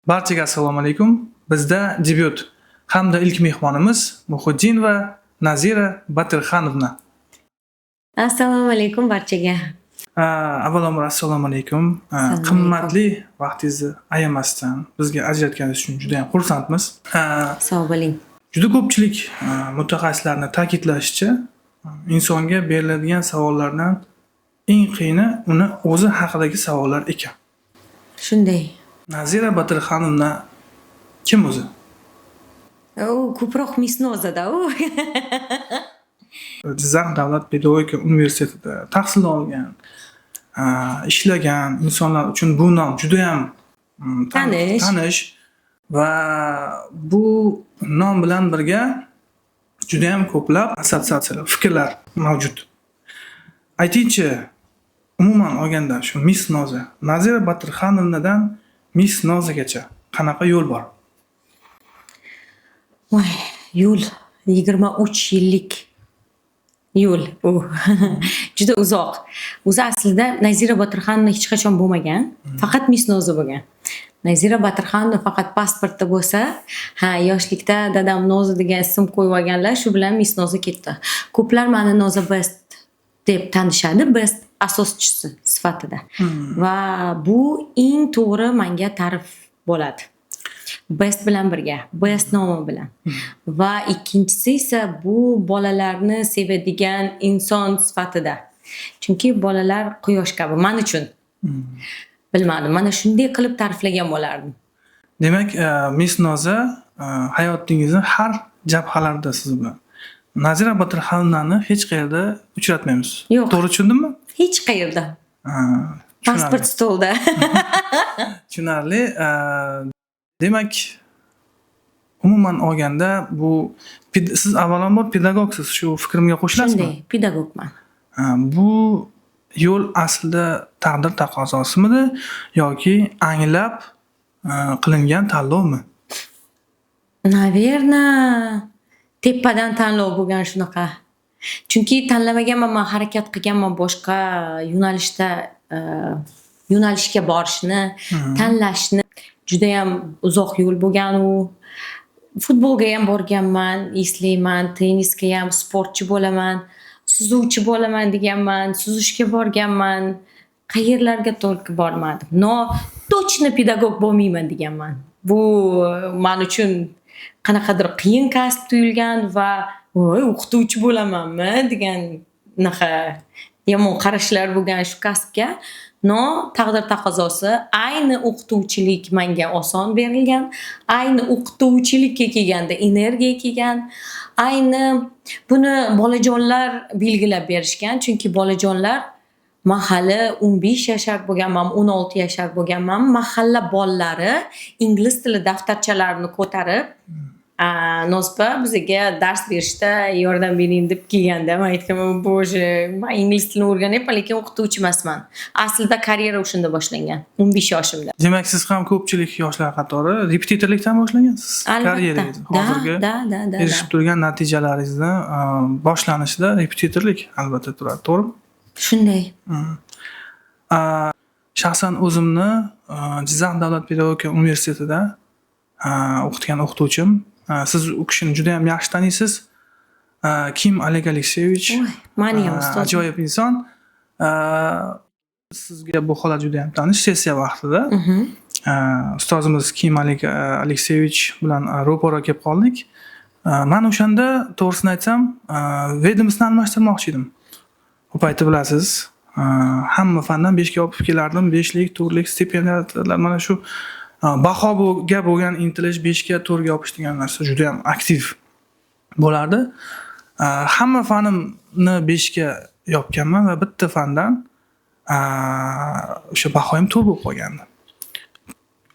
Barchaga assalomu alaykum. Bizda debyut hamda ilk mehmonimiz Muhiddinova Nazira Batirxanovna. Assalomu alaykum barchaga. Avvalambor assalomu alaykum. Assalomu alaykum. Qimmatli vaqtingizni ayamasdan bizga ajratganingiz uchun juda ham xursandmiz. Sog' bo'ling. Juda ko'pchilik mutaxassislarni ta'kidlashicha, insonga beriladigan savollardan eng qiyini uni o'zi haqidagi savollar ekan. Shunday. Nazira Batirxanovna kim o'zi? U ko'proq Misnozada u. Jizzax davlat pedagogika universitetida tahsil olgan, ishlagan insonlar uchun bu nom judayam Tanish. Tanish va bu nom bilan birga judayam ko'plab assotsiatsiyalar, fikrlar mavjud. Aytingchi, umuman olganda shu Miss Noza, Nazira Batirxanovnadan Miss Nozagacha qanaqa yo'l bor? Voy, yo'l 23 yillik yo'l u. Juda uzoq. O'zi aslida Nazira Botirxanovna hech qachon bo'lmagan. Faqat Miss Noza bo'lgan. Nazira Batirxanovna faqat pasportda bo'lsa, ha, yoshlikda dadam Noza degan ism qo'yib olganlar, shu bilan Miss Noza ketdi. Ko'plar mani Noza Best deb tanishadi, Best asoschisi sifatida. Va bu eng to'g'ri menga ta'rif bo'ladi. Best bilan birga, Best nomi bilan. Va ikkinchisi esa bu bolalarni sevadigan inson sifatida. Chunki bolalar quyosh kabi man uchun. Bilmadim, mana shunday qilib ta'riflagan bo'lardim. Demak, Miss Noza hayotingizni har jabhalarida siz bilan. Nazira Batirxanovnani hech qayerda uchratmaymiz. Yo'q. To'g'ri tushundimmi? Hech qayerda. Ha, tushunarli. Pasport stolda. Tushunarli. Demak, umuman olganda bu siz avvalambor pedagogsiz. Shu fikrimga qo'shilasizmi? Shunday, pedagogman. Ha, bu yo'l aslida taqdir taqozosimidi yoki anglab qilingan tanlovmi? Наверно, tepadan tanlov bo'lgan shunaqa. Chunki tanlamaganman, man harakat qilganman boshqa yo'nalishda yo'nalishga borishni, tanlashni. Judayam uzoq yo'l bo'lgan u. Futbolga ham borganman, eslayman, tennisga ham, sportchi bo'laman, suzuvchi bo'laman deganman, suzishga borganman. Qayerlarga только bormadim. Но точно pedagog bo'lmayman deganman. Bu man uchun qanaqadir qiyin kasb tuyulgan va "Voy, o'qituvchi bo'lamanmi?" degan unaqa yomon qarashlar bo'lgan shu kasbga. Но taqdir taqozosi ayni o'qituvchilik menga oson berilgan. Ayni o'qituvchilikka kelganda energiya kelgan. Ayni buni bolajonlar belgilab berishgan. Chunki bolajonlar, man hali 15 yashar bo'lganman, 16 yashar bo'lganman. Mahalla bolalari ingliz tili daftarchalarini ko'tarib, "Nozpa, bizga dars berishda yordam bering", deb kelganda, man aytganman: "Боже, man ingliz tilini o'rganyapman, lekin o'qituvchi emasman." Aslida karyera o'shanda boshlangan, 15 yoshimda. Demak, siz ham ko'pchilik yoshlar qatori repetitorlikdan boshlagansiz Albatta. karyerangizni. Да, Hozirgi да. erishib turgan natijalaringizni boshlanishida repetitorlik albatta turadi, to'g'rimi? Shunday. Shaxsan o'zimni Jizzax davlat pedagogika universitetida o'qitgan o'qituvchim, siz u kishini juda ham yaxshi taniysiz. Kim Oleg Alekseyevich. Voy, mani ham ustozim. Ajoyib inson. Sizga bu holat juda ham tanish. Sessiya vaqtida ustozimiz Kim Oleg Alekseyevich bilan ro'para kelib qoldik. Man o'shanda, to'g'risini aytsam, ведомость ni almashtirmoqchi edim. U payti bilasiz, hamma fandan 5 ga olib kelardim, 5lik, 4lik stipendiyalar, mana shu bahoga bo'lgan intilish, 5 ga, 4 ga olib degan narsa juda ham aktiv bo'lardi. Hamma fanimni 5 ga yopganman va bitta fandan o'sha bahoyim 4 bo'lib qolgandi.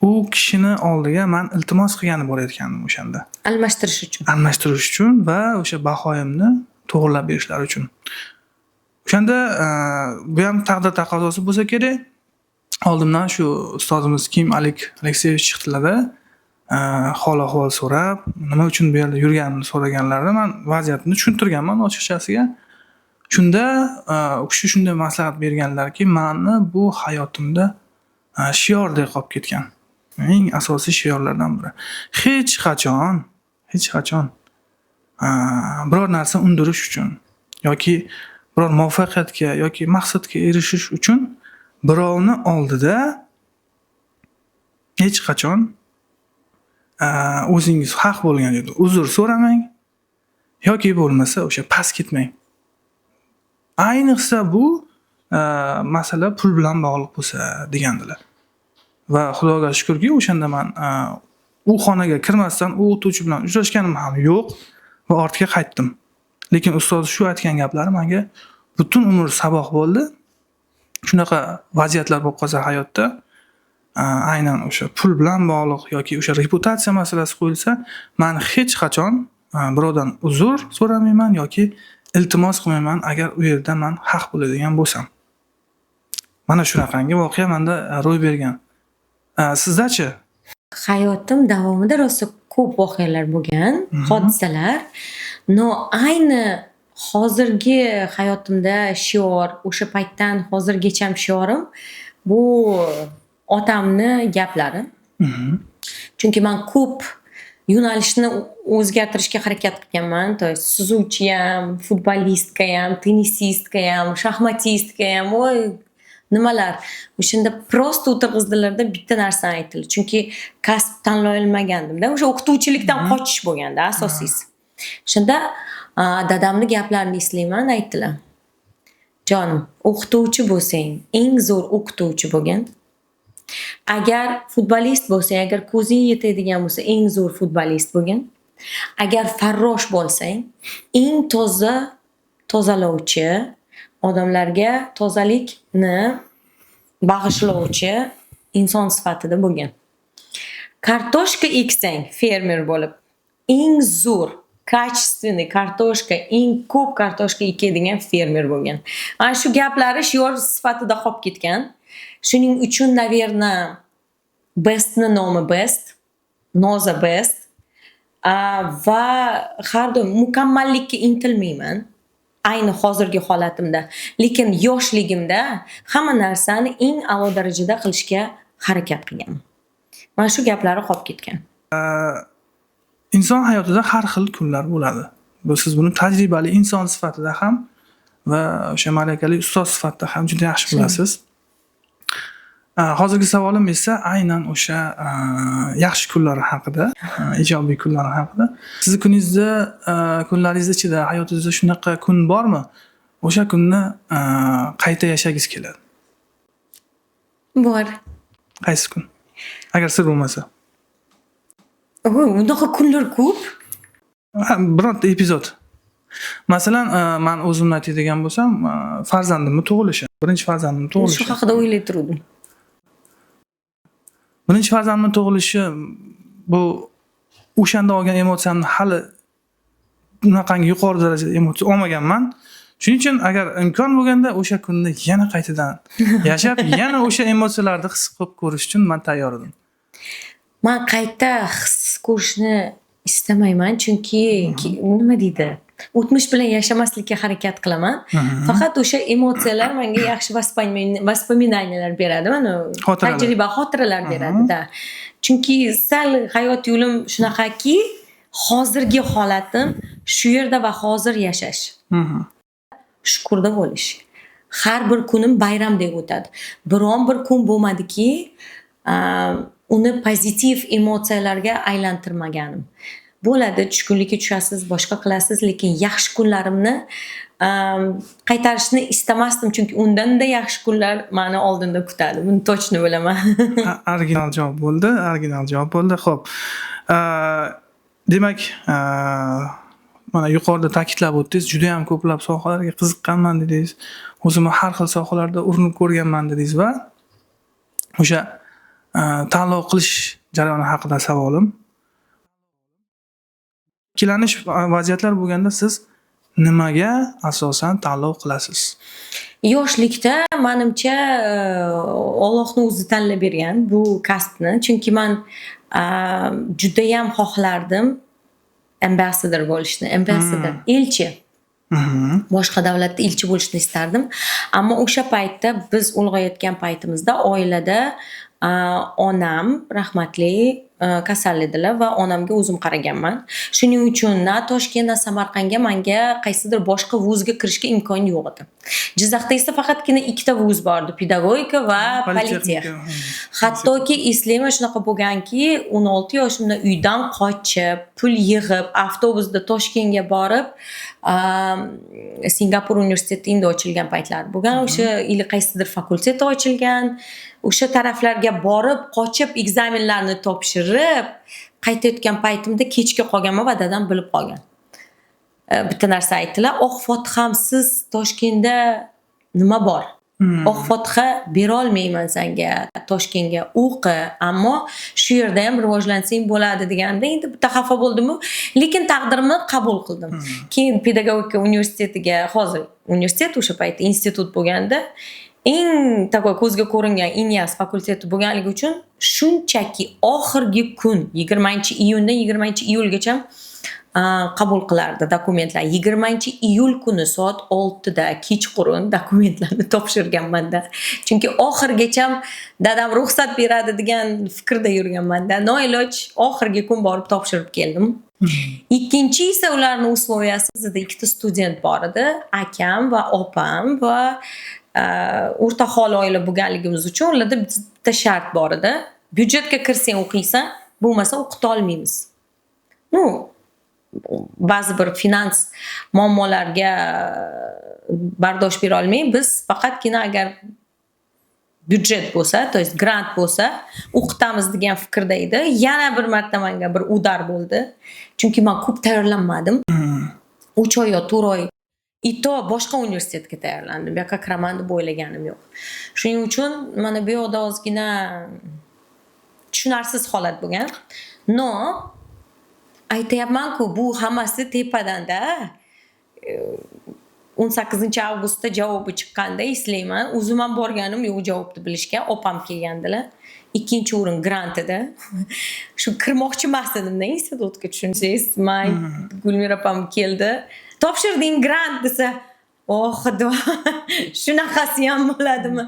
U kishini oldiga man iltimos qilgani borayotgandim o'shanda. Almashtirish uchun. Almashtirish uchun va o'sha bahoyimni to'g'rilab berishlari uchun. O'shanda bu ham taqdir taqozosi bo'lsa kerak. Oldimdan shu ustozimiz Kim Oleg Alekseyevich chiqdilarda, hol ahvol so'rab, nima uchun bu yerda yurganimni so'raganlarida man vaziyatni tushuntirganman ochiqchasiga. Shunda u kishi shunday maslahat berganlarki, mani bu hayotimda shiordek qolib ketgan. Eng asosiy shiorlardan biri. Hech qachon, hech qachon biror narsa undirish uchun yoki biror muvaffaqiyatga yoki maqsadga erishish uchun birovni oldida hech qachon o'zingiz haq bo'lgan joyda uzr so'ramang yoki bo'lmasa o'sha past ketmang. Ayniqsa bu masala pul bilan bog'liq bo'lsa degandilar. Va Xudoga shukurki, o'shanda man u xonaga kirmasdan u o'qituvchi bilan uchrashganim ham yo'q va ortga qaytdim. Lekin ustoz shu aytgan gaplari menga butun umr saboq bo'ldi. Shunaqa vaziyatlar bo'lib qolsa hayotda, aynan o'sha pul bilan bog'liq yoki o'sha reputatsiya masalasi qo'yilsa, man hech qachon birovdan uzr so'ramayman yoki iltimos qilmayman, agar u yerda man haq bo'ladigan bo'lsam. Mana shunaqangi voqea menda ro'y bergan. Sizda-chi? Hayotim davomida rosa ko'p voqealar bo'lgan, hodisalar. Но ayni hozirgi hayotimda shior, o'sha paytdan hozirgacham shiorim bu otamni gaplari. Chunki man ko'p yo'nalishni o'zgartirishga harakat qilganman. То есть suzuvchiyam, futbolistkayam, tennisistkayam, shaxmatistkayam, voy, nimalar. O'shanda просто o'tirg'izdilarda, bitta narsani aytdilar. Chunki kasb tanlay olmagandimda. O'sha o'qituvchilikdan qochish bo'lganda asosiysi. O'shanda dadamni gaplarini eslayman, aytdilar: "Jonim, o'qituvchi bo'lsang, eng zo'r o'qituvchi bo'lgin. Agar futbolist bo'lsang, agar ko'zing yetadigan bo'lsa, eng zo'r futbolist bo'lgin. Agar farrosh bo'lsang, eng toza tozalovchi, odamlarga tozalikni bag'ishlovchi inson sifatida bo'lgin. Kartoshka eksang fermer bo'lib, eng zo'r качественный kartoshka, eng ko'p kartoshka ekadigan fermer bo'lgin." Mana shu gaplari shior sifatida qolib ketgan. Shuning uchun, наверно, Bestni nomi Best, Noza Best. Va har doim mukammallikka intilmayman. Ayni hozirgi holatimda. Lekin yoshligimda hamma narsani eng a'lo darajada qilishga harakat qilganman. Mana shu gaplari qolib ketgan. Inson hayotida har xil kunlar bo'ladi. Bu siz buni tajribali inson sifatida ham va o'sha malakali ustoz sifatida ham juda yaxshi bilasiz. Hozirgi savolim esa aynan o'sha yaxshi kunlar haqida, ijobiy kunlar haqida. Sizni kuningizda, kunlaringiz ichida, hayotingizda shunaqa kun bormi? O'sha kunni qayta yashagingiz keladi. Bor. Qaysi kun? Agar sir bo'lmasa. Voy, unaqa kunlar ko'p. Ha, birorta epizod. Masalan, man o'zimni aytadigan bo'lsam, farzandimni tug'ilishi. Birinchi farzandimni tug'ilishi. Shu haqida o'ylay turuvdim. Birinchi farzandimni tug'ilishi, bu o'shanda olgan emotsiyamni hali unaqangi yuqori darajada emotsiya olmaganman. Shuning uchun agar imkon bo'lganda o'sha kunni yana qaytadan yashab, yana o'sha emotsiyalarni his qilib ko'rish uchun man tayyor edim. Man qayta his ko'rishni istamayman, chunki nima deydi? O'tmish bilan yashamaslikka harakat qilaman. Faqat o'sha emotsiyalar menga yaxshi воспоминания lar beradi. Mana Xotiralar. tajriba, xotiralar beradi-da. Chunki sal hayot yo'lim shunaqaki, hozirgi holatim shu yerda va hozir yashash. Shukurda bo'lish. Har bir kunim bayramdek o'tadi. Biron bir kun bo'lmadiki, uni pozitiv emotsiyalarga aylantirmaganim. Bo'ladi, tushkunlikka tushasiz, boshqa qilasiz, lekin yaxshi kunlarimni qaytarishni istamasdim, chunki undanda yaxshi kunlar mani oldinda kutadi. Buni точно bilaman. Original javob bo'ldi, original javob bo'ldi. Xo'p. Demak, mana yuqorida ta'kidlab o'tdingiz, juda ham ko'plab sohalarga qiziqqanman dedingiz. O'zimni har xil sohalarda urinib ko'rganman dedingiz va o'sha tanlov qilish jarayoni haqida savolim. Ikkilanish vaziyatlar bo'lganda siz nimaga asosan tanlov qilasiz? Yoshlikda manimcha, Allohni o'zi tanlab bergan bu kasbni. Chunki man judayam xohlardim ambassador bo'lishni, ambassador, elchi. Boshqa davlatda elchi bo'lishni istardim. Ammo o'sha paytda, biz ulg'ayotgan paytimizda oilada Onam rahmatli kasal edilar va onamga o'zim qaraganman. Shuning uchun na Toshkent, na Samarqandga manga qaysidir boshqa vuzga kirishga imkon yo'q edi. Jizzaxda esa faqatgina ikkita vuz bor edi: pedagogika va politex. Hattoki eslayman, shunaqa bo'lganki, 16 yoshimda uydan qochib, pul yig'ib, avtobusda Toshkentga borib, Singapur universiteti endi ochilgan paytlar bo'lgan. O'sha или qaysidir fakultet ochilgan. O'sha taraflarga borib, qochib ekzamenlarni topshirib, qaytayotgan paytimda kechga qolganman va dadam bilib qolgan. Bitta narsa aytdilar: "Oq fotihamsiz Toshkentda nima bor? Oq fotiha berolmayman sanga, Toshkentga o'qi, ammo shu yerda ham rivojlansang bo'ladi", deganda endi bitta xafa bo'ldimu, lekin taqdirimni qabul qildim. Keyin pedagogika universitetiga, hozir universitet, o'sha paytda institut bo'lganda, eng такой ko'zga ko'ringan Inyas fakulteti bo'lganligi uchun shunchaki oxirgi kun, 20-iyundan 20-iyulgacha qabul qilardi dokumentlar. 20-iyul kuni soat 6da kechqurun dokumentlarni topshirganmanda. Chunki oxirigacha dadam ruxsat beradi degan fikrda yurganmanda. Noiloj oxirgi kun borib topshirib keldim. Ikkinchi esa ularni условия si, bizda ikkita student bor edi, akam va opam, va o'rta hol oila bo'lganligimiz uchun ularda bitta shart bor edi: byudjetga kirsang o'qiysan, bo'lmasa o'qitolmaymiz. Ну, ba'zi bir finans muammolarga bardosh berolmay, biz faqatgina agar byudjet bo'lsa, то есть grant bo'lsa, o'qitamiz degan fikrda edi. Yana bir marta menga bir удар bo'ldi. Chunki man ko'p tayyorlanmadim. 3 oy yo 4 oy, и то boshqa universitetga tayyorlandim. Bu yoqqa kiraman deb o'ylaganim yo'q. Shuning uchun mana bu yoqda ozgina tushunarsiz holat bo'lgan. Но aytyapman-ku, bu hammasi tepadanda. 18-avgustda javobi chiqqanda eslayman. O'zim ham borganim yo'q javobni bilishga. Opam kelgandilar. Ikkinchi o'rin grant edi. Shu kirmoqchi emas edimda institutga, tushunsangiz. Man, Gulmira opam keldi. "Topshirding grant", desa, "Oh Xudo, shunaqasi ham bo'ladimi?"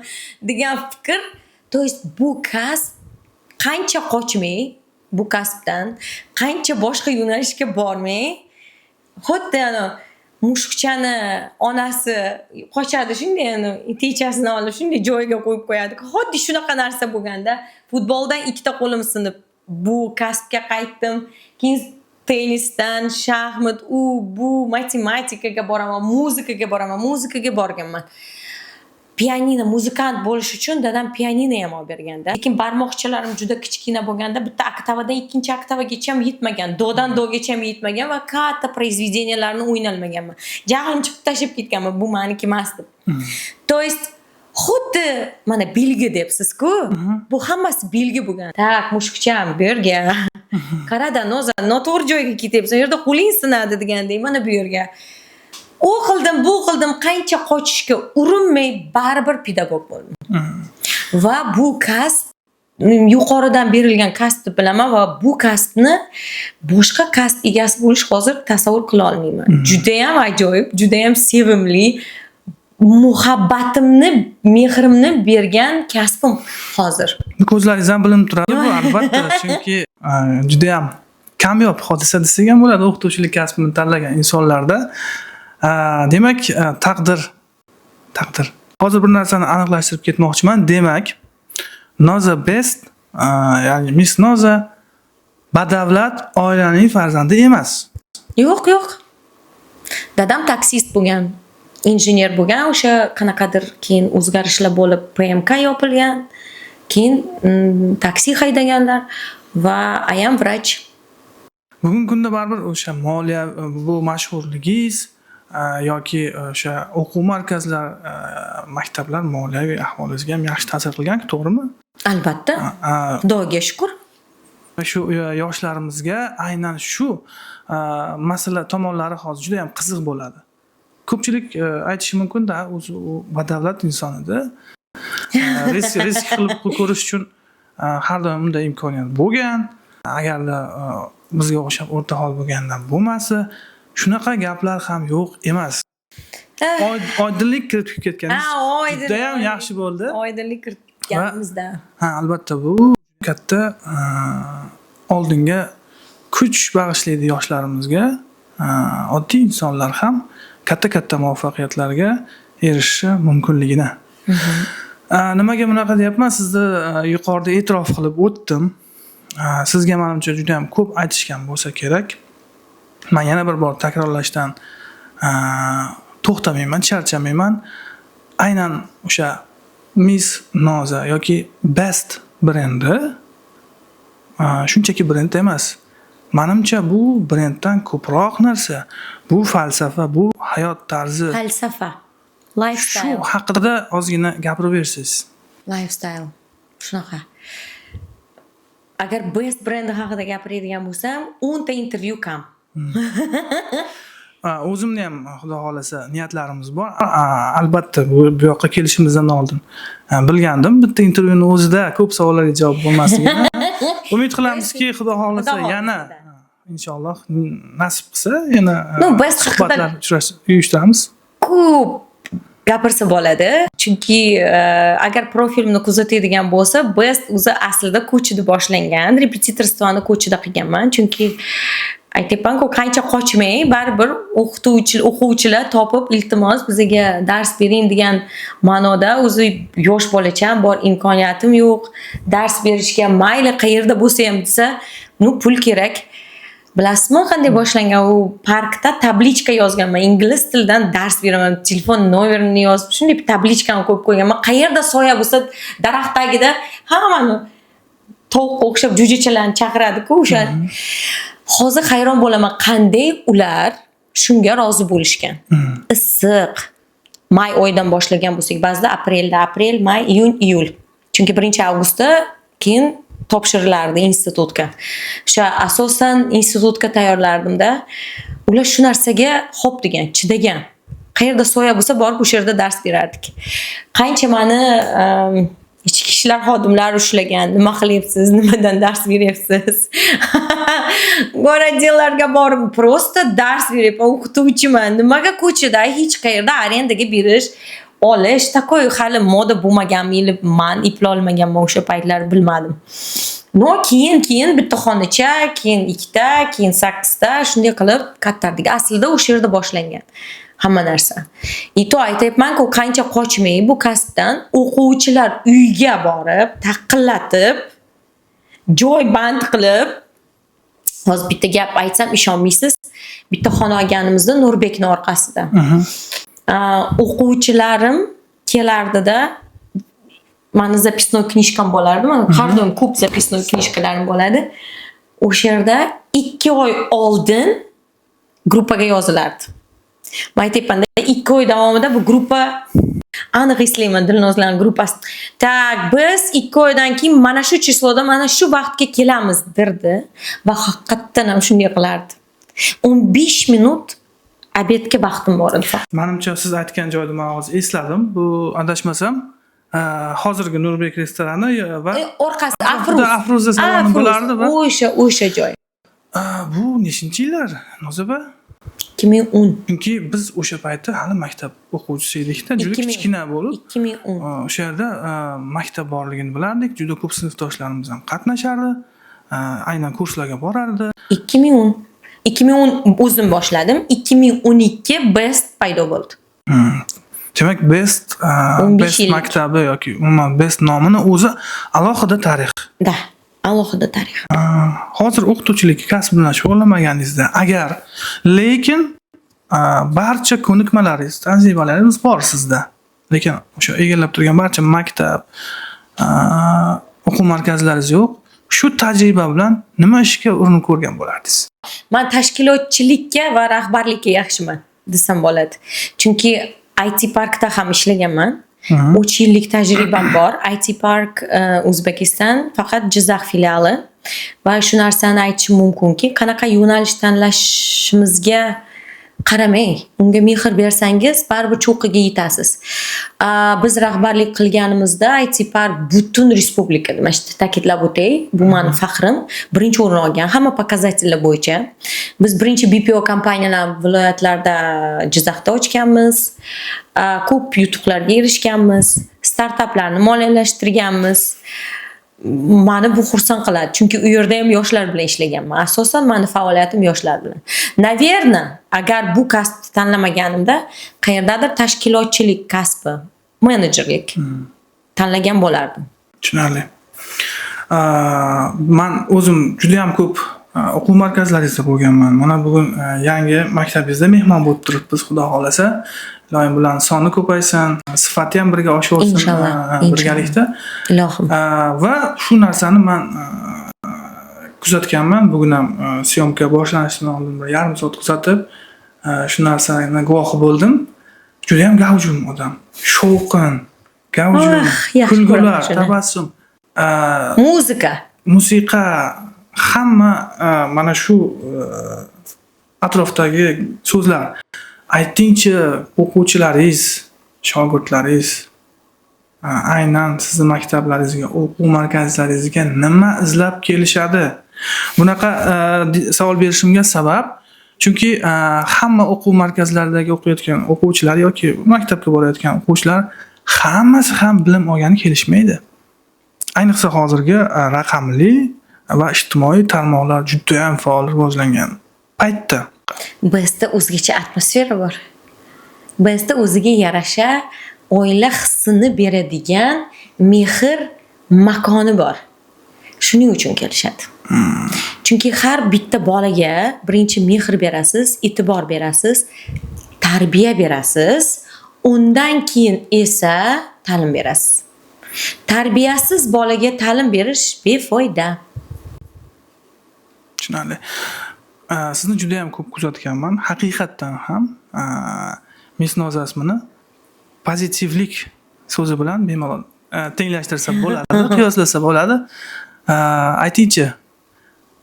degan fikr. То есть bu kasb, qancha qochmay bu kasbdan, qancha boshqa yo'nalishga bormay, xuddi anavi mushukchani onasi qochadi, shunday anavi itichasini olib, shunday joyiga qo'yib qo'yadi. Xuddi shunaqa narsa bo'lganda, futboldan ikkita qo'lim sinib, bu kasbga qaytdim. Keyin tennisdan, shaxmat, u bu, matematikaga boraman, muzikaga boraman, muzikaga borganman. Pianino, muzikant bo'lish uchun dadam pianino ham olib berganda. Lekin barmoqchalarim juda kichkina bo'lganda, bitta oktavadan ikkinchi oktavagacha ham yetmagan, dodan dogacha ham yetmagan va katta произведения larni o'ynolmaganman. Jahlim chiqib tashlab ketganman, bu maniki emas deb. То есть xuddi mana belgi debsiz-ku, bu hammasi belgi bo'lgan. "Так, mushukcham, bu yerga qarada, Noza, noto'g'ri joyga ketyapsan, u yerda qo'ling sinadi", degandek, mana bu yerga. U qildim, bu qildim, qancha qochishga urinmay baribir pedagog bo'ldim. Va bu kasb yuqoridan berilgan kasb deb bilaman va bu kasbni boshqa kasb egasi bo'lish hozir tasavvur qila olmayman. Judayam ajoyib, judayam sevimli, muhabbatimni, mehrimni bergan kasbim hozir. Ko'zlaringizdan bilinib turadi bu, albatta, chunki judayam kamyob hodisa desak ham bo'ladi o'qituvchilik kasbini tanlagan insonlarda. Demak, taqdir, taqdir. Hozir bir narsani aniqlashtirib ketmoqchiman. Demak, Noza Best, ya'ni Miss Noza badavlat oilaning farzandi emas. Yo'q, yo'q. Dadam taksist bo'lgan, injener bo'lgan. O'sha qanaqadir keyin o'zgarishlar bo'lib, PMK yopilgan. Keyin taksi haydaganlar va ayam vrach. Bugungi kunda baribir o'sha moliya, bu mashhurligingiz yoki o'sha o'quv markazlar, maktablar moliyaviy ahvolingizga ham yaxshi ta'sir qilgan, to'g'rimi? Albatta. Xudoga shukur. Shu yoshlarimizga aynan shu masala tomonlari hozir juda ham qiziq bo'ladi. Ko'pchilik aytishi mumkin-da, o'zi u badavlat inson edi. Risk qilib ko'rish uchun har doim unda imkoniyat bo'lgan. Agarda bizga o'xshab o'rta hol bo'lganda bo'lmasa, shunaqa gaplar ham yo'q emas. Oydinlik kiritib ketganingiz Ha, oydin. judayam yaxshi bo'ldi. Oydinlik kiritib. O'tganimizda. Ha, albatta, bu katta oldinga kuch bag'ishlaydi yoshlarimizga. Oddiy insonlar ham katta-katta muvaffaqiyatlarga erishishi mumkinligini. Nimaga bunaqa deyapman? Sizni yuqorida e'tirof qilib o'tdim. Sizga, manimcha, juda ham ko'p aytishgan bo'lsa kerak. Man yana bir bor takrorlashdan to'xtamayman, charchamayman. Aynan o'sha Miss Noza yoki Best brendi shunchaki brend emas. Manimcha, bu brenddan ko'proq narsa. Bu falsafa, bu hayot tarzi. Falsafa. Shu Lifestyle. haqida ozgina gapirib bersangiz. Lifestyle. Shunaqa. Agar Best brendi haqida gapiradigan bo'lsam, 10 ta intervyu kam. O'zimni ham, xudo xohlasa, niyatlarimiz bor. Albatta, bu yoqqa kelishimizdan oldin bilgandim. Bitta intervyuni o'zida ko'p savollarga javob bo'lmasligini. Umid qilamizki, xudo xohlasa, Xudo xohlasa. yana inshaalloh nasib qilsa, yana Ну, Best haqida- suhbatlar, uchrash uyushtiramiz. Ko'p gapirsa bo'ladi, chunki agar profilimni kuzatadigan bo'lsa, Best o'zi aslida ko'chada boshlangan. Репетиторство ni ko'chada qilganman, chunki aytyapmanku, qancha qochmang, baribir o'qituvchi, o'quvchilar topib, "Iltimos, bizga dars bering" degan ma'noda. O'zi yosh bolacham bor, imkoniyatim yo'q dars berishga, mayli, qayerda bo'lsa ham desa, ну, pul kerak. Bilasizmi, qanday boshlangan u? Parkda табличка yozganman, ingliz tilidan dars beraman, telefon nomerimni yozib, shunday табличка ni qo'yib qo'yganman. Qayerda soya bo'lsa, daraxt tagida hammani, tovuqqa o'xshab jo'jachalarni chaqiradiku o'sha. Hozir hayron bo'laman, qanday ular shunga rozi bo'lishgan. Issiq may oyidan boshlagan bo'lsak, ba'zida aprelda, aprel, may, iyun, iyul, chunki 1-avgustda keyin topshirilardi institutga. O'sha asosan institutga tayyorlardimda. Ular shu narsaga xo'p degan, chidagan. Qayerda soya bo'lsa, borib o'sha yerda dars berardik. Qancha mani ichki ishlar xodimlari ushlagan, nima qilyapsiz, nimadan dars beryapsiz, горотдел larga borib, просто dars beryapman, o'qituvchiman, nimaga ko'chada? Hech qayerda arendaga berish, olish такой hali moda bo'lmaganmi или man eplolmaganman o'sha paytlar, bilmadim. Но keyin bitta xonacha, keyin ikkita, keyin sakkizta, shunday qilib kattardik. Aslida o'sha yerda boshlangan hamma narsa. И то aytyapmanku, qancha qochmang bu kasbdan, o'quvchilar uyga borib, taqillatib, joy band qilib. Hozir bitta gap aytsam, ishonmaysiz. Bitta xona olganimizda Nurbekni orqasida, o'quvchilarim kelardida, mani записной книжка m bo'lardi, mani har doim ko'p записной книжка larim bo'ladi. O'sha yerda 2 oy oldin gruppaga yozilardi. Man aytyapmanda, 2 oy davomida bu gruppa, aniq eslayman, Dilnozlarni gruppasi, "Так, biz 2 oydan keyin mana shu число da, mana shu vaqtga kelamiz" derdi va haqiqatdan ham shunday qilardi. 15 minut обед ga vaqtim bor edi faqat. Manimcha, siz aytgan joyda man hozir esladim. Bu, adashmasam, hozirgi Nurbek restorani va Orqasi. Atrofida Afruz. Afruza saloni Afruz. bo'lardi va O'sha joy. Bu nechinchi yillar, Noza opa? 2010. Chunki biz o'sha paytda hali maktab o'quvchisi edikda, juda 2000. kichkina bo'lib, 2010. O'sha yerda maktab borligini bilardik. Juda ko'p sinfdoshlarimiz ham qatnashardi. Aynan kurslarga borardi. 2010. 2010 o'zim boshladim. 2012 Best paydo bo'ldi. Demak, Best 15 Best yillik. maktabi yoki umuman Best nomini o'zi alohida tarix. Да, alohida tarix. Hozir o'qituvchilik kasb bilan shug'ullanmaganingizda agar, lekin barcha ko'nikmalaringiz, tajribalaringiz bor sizda. Lekin o'sha egallab turgan barcha maktab, o'quv markazlaringiz yo'q. Shu tajriba bilan nima ishga urinib ko'rgan bo'lardingiz? Man tashkilotchilikka va rahbarlikka yaxshiman desam bo'ladi. Chunki IT parkda ham ishlaganman. 3 yillik tajribam bor. IT Park O'zbekiston, faqat Jizzax filiali, va shu narsani aytishim mumkinki, qanaqa yo'nalish tanlashimizga Qaramang, unga mehr bersangiz, baribir cho'qqiga yetasiz. Biz rahbarlik qilganimizda IT Park butun respublikada, mana shu ta'kidlab o'tay, bu mani faxrim, birinchi o'rin olgan hamma показатель lar bo'yicha. Biz birinchi BPO kompaniyalar viloyatlarda, Jizzaxda ochganmiz. Ko'p yutuqlarga erishganmiz, startaplarni moliyalashtirganmiz. Mani bu xursand qiladi, chunki u yerda ham yoshlar bilan ishlaganman. Asosan mani faoliyatim yoshlar bilan. Наверное, agar bu kasbni tanlamaganimda, qayerdadir tashkilotchilik kasbi, menejerlik tanlagan bo'lardim. Tushunarli. Man o'zim judayam ko'p o'quv markazlaringizda bo'lganman. Mana bugun yangi maktabingizda mehmon bo'lib turibmiz, xudo xohlasa. Iloyim bularni soni ko'paysin, sifati ham birga oshaversin Inshaalloh, inshaalloh. birgalikda. Ilohim. Va shu narsani man kuzatganman. Bugun ham съёмка boshlanishidan oldin bir yarim soat kuzatib, shu narsani guvohi bo'ldim. Judayam gavjum odam. Shovqin, gavjum, Ah, yaxshi kulgular, ko'raman shuni. tabassum. Muzika. Musiqa, hamma mana shu atrofdagi so'zlar. Aytingchi, o'quvchilaringiz, shogirdlaringiz aynan sizni maktablaringizga, o'quv markazlaringizga nima izlab kelishadi? Bunaqa savol berishimga sabab, chunki hamma o'quv markazlaridagi o'qiyotgan o'quvchilar yoki maktabga borayotgan o'quvchilar hammasi ham bilim olgani kelishmaydi. Ayniqsa hozirgi raqamli va ijtimoiy tarmoqlar judayam faol rivojlangan paytda. Bizda o'zgacha atmosfera bor. Bizda o'ziga yarasha oila hissini beradigan mehr makoni bor. Shuning uchun kelishadi. Chunki har bitta bolaga birinchi mehr berasiz, e'tibor berasiz, tarbiya berasiz, undan keyin esa ta'lim berasiz. Tarbiyasiz bolaga ta'lim berish befoyda. Tushunarli. Sizni judayam ko'p kuzatganman. Haqiqatdan ham Misnoza ismini pozitivlik so'zi bilan bemalol tenglashtirsa bo'ladi, qiyoslasa bo'ladi. Aytingchi,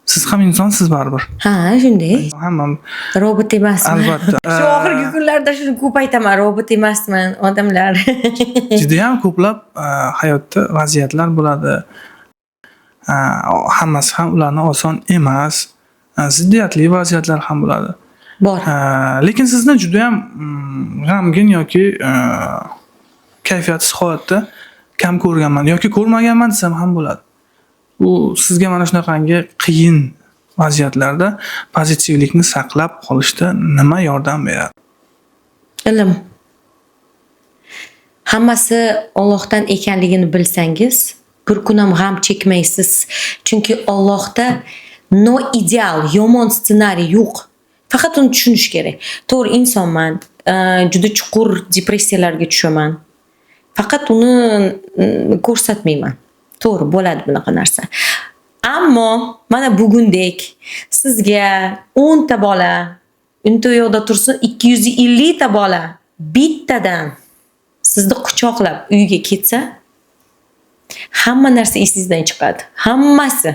siz ham insonsiz baribir. Ha, shunday. Hammam Robot emasman. Albatta. Shu oxirgi kunlarda shuni ko'p aytaman, robot emasman, odamlar. Judayam ko'plab hayotda vaziyatlar bo'ladi. Hammasi ham ularni oson emas. Ziddiyatli vaziyatlar ham bo'ladi. Bor. Lekin sizni judayam g'amgin yoki kayfiyatsiz holatda kam ko'rganman yoki ko'rmaganman desam ham bo'ladi. Bu sizga mana shunaqangi qiyin vaziyatlarda pozitivlikni saqlab qolishda nima yordam beradi? Ilm. Hammasi Ollohdan ekanligini bilsangiz, bir kun ham g'am chekmaysiz. Chunki Ollohda noideal, yomon ssenariy yo'q. Faqat uni tushunish kerak. To'g'ri, insonman, juda chuqur depressiyalarga tushaman. Faqat uni ko'rsatmayman. To'g'ri, bo'ladi bunaqa narsa. Ammo mana bugundek sizga 10 ta bola, unta u yoqda tursin, 250 ta bola bittadan sizni quchoqlab uyga ketsa, hamma narsa esingizdan chiqadi. Hammasi.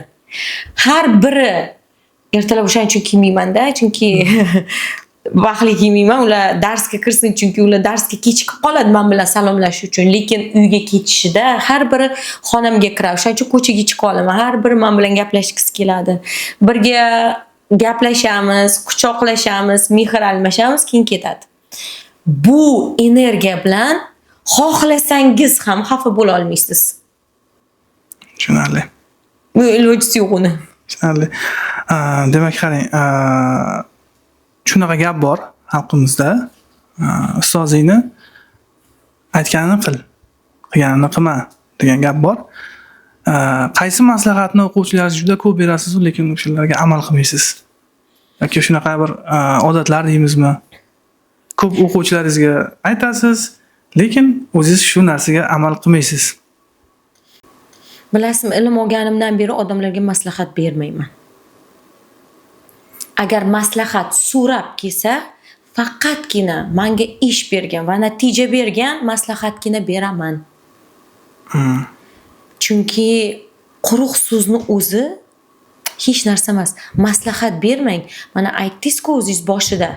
Har biri. Ertalab o'shaning uchun kiymaymanda, chunki vaqtli kiymayman. Ular darsga kirsin, chunki ular darsga kechikib qoladi men bilan salomlashish uchun. Lekin uyga ketishida har biri xonamga kiradi. O'shaning uchun ko'chaga chiqa olaman. Har biri men bilan gaplashgisi keladi. Birga gaplashamiz, quchoqlashamiz, mehr almashamiz, keyin ketadi. Bu energiya bilan xohlasangiz ham xafa bo'la olmaysiz. Tushunarli. Bu ilojisi yo'q uni. Tushunarli. Demak, qarang, shunaqa gap bor xalqimizda. Ustozingni aytganini qil, qilganini qilma degan gap bor. Qaysi maslahatni o'quvchilaringizga juda ko'p berasiz, lekin o'shalarga amal qilmaysiz? Yoki shunaqa bir odatlar deymizmi? Ko'p o'quvchilaringizga aytasiz, lekin o'zingiz shu narsaga amal qilmaysiz. Bilasizmi, ilm olganimdan beri odamlarga maslahat bermayman. Agar maslahat so'rab kelsa, faqatgina manga ish bergan va natija bergan maslahatgina beraman. Chunki quruq so'zni o'zi Hech narsa emas. Maslahat bermang. Mana aytdingiz-ku o'zingiz boshida.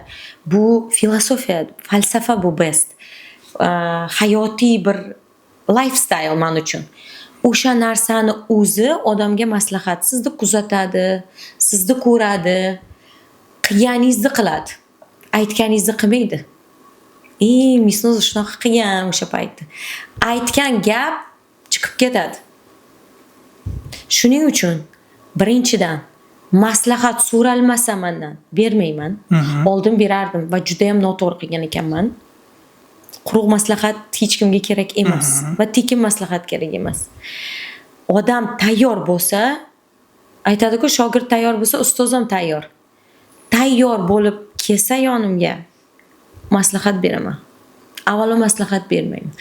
Bu filosofiya, falsafa, bu best. Hayotiy bir lifestyle man uchun. O'sha narsani o'zi odamga maslahat. Sizni kuzatadi, sizni ko'radi, qilganingizni qiladi. Aytganingizni qilmaydi. Misnoza shunaqa qilgan o'sha paytda. Aytgan gap chiqib ketadi. Shuning uchun birinchidan maslahat so'ralmasa mendan bermayman. Oldin berardim va juda ham noto'g'ri qilgan ekanman. Quruq maslahat hech kimga kerak emas va tekin maslahat kerak emas. Odam tayyor bo'lsa, aytadi-ku, shogird tayyor bo'lsa, ustoz ham tayyor. Tayyor bo'lib kelsa yonimga, maslahat beraman. Avvalo maslahat bermayman.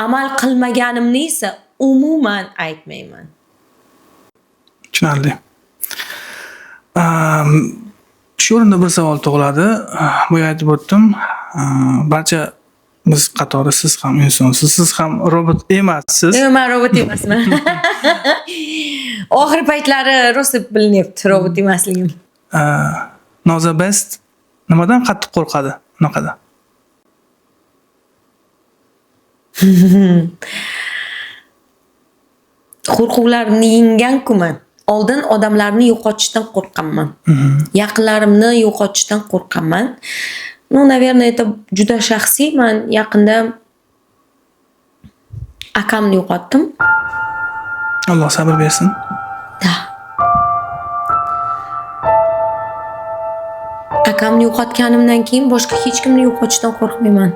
Amal qilmaganimni esa umuman aytmayman. Tushunarli. Shu o'rinda bir savol tug'iladi. Boya aytib o'tdim. Barcha biz qatori siz ham insonsiz, siz ham robot emassiz. Yo'q, men robot emasman. Oxirgi paytlari rosa bilinyapti robot emasligim. Noza Best nimadan qattiq qo'rqadi? Unaqada. Qo'rquvlarni yenggan-ku men. Oldin odamlarni yo'qotishdan qo'rqqanman. Yaqinlarimni yo'qotishdan qo'rqqanman. Ну, наверное, это juda shaxsiy. Men yaqinda akamni yo'qotdim. Alloh sabr bersin. Da. Akamni yo'qotganimdan keyin boshqa hech kimni yo'qotishdan qo'rqmayman.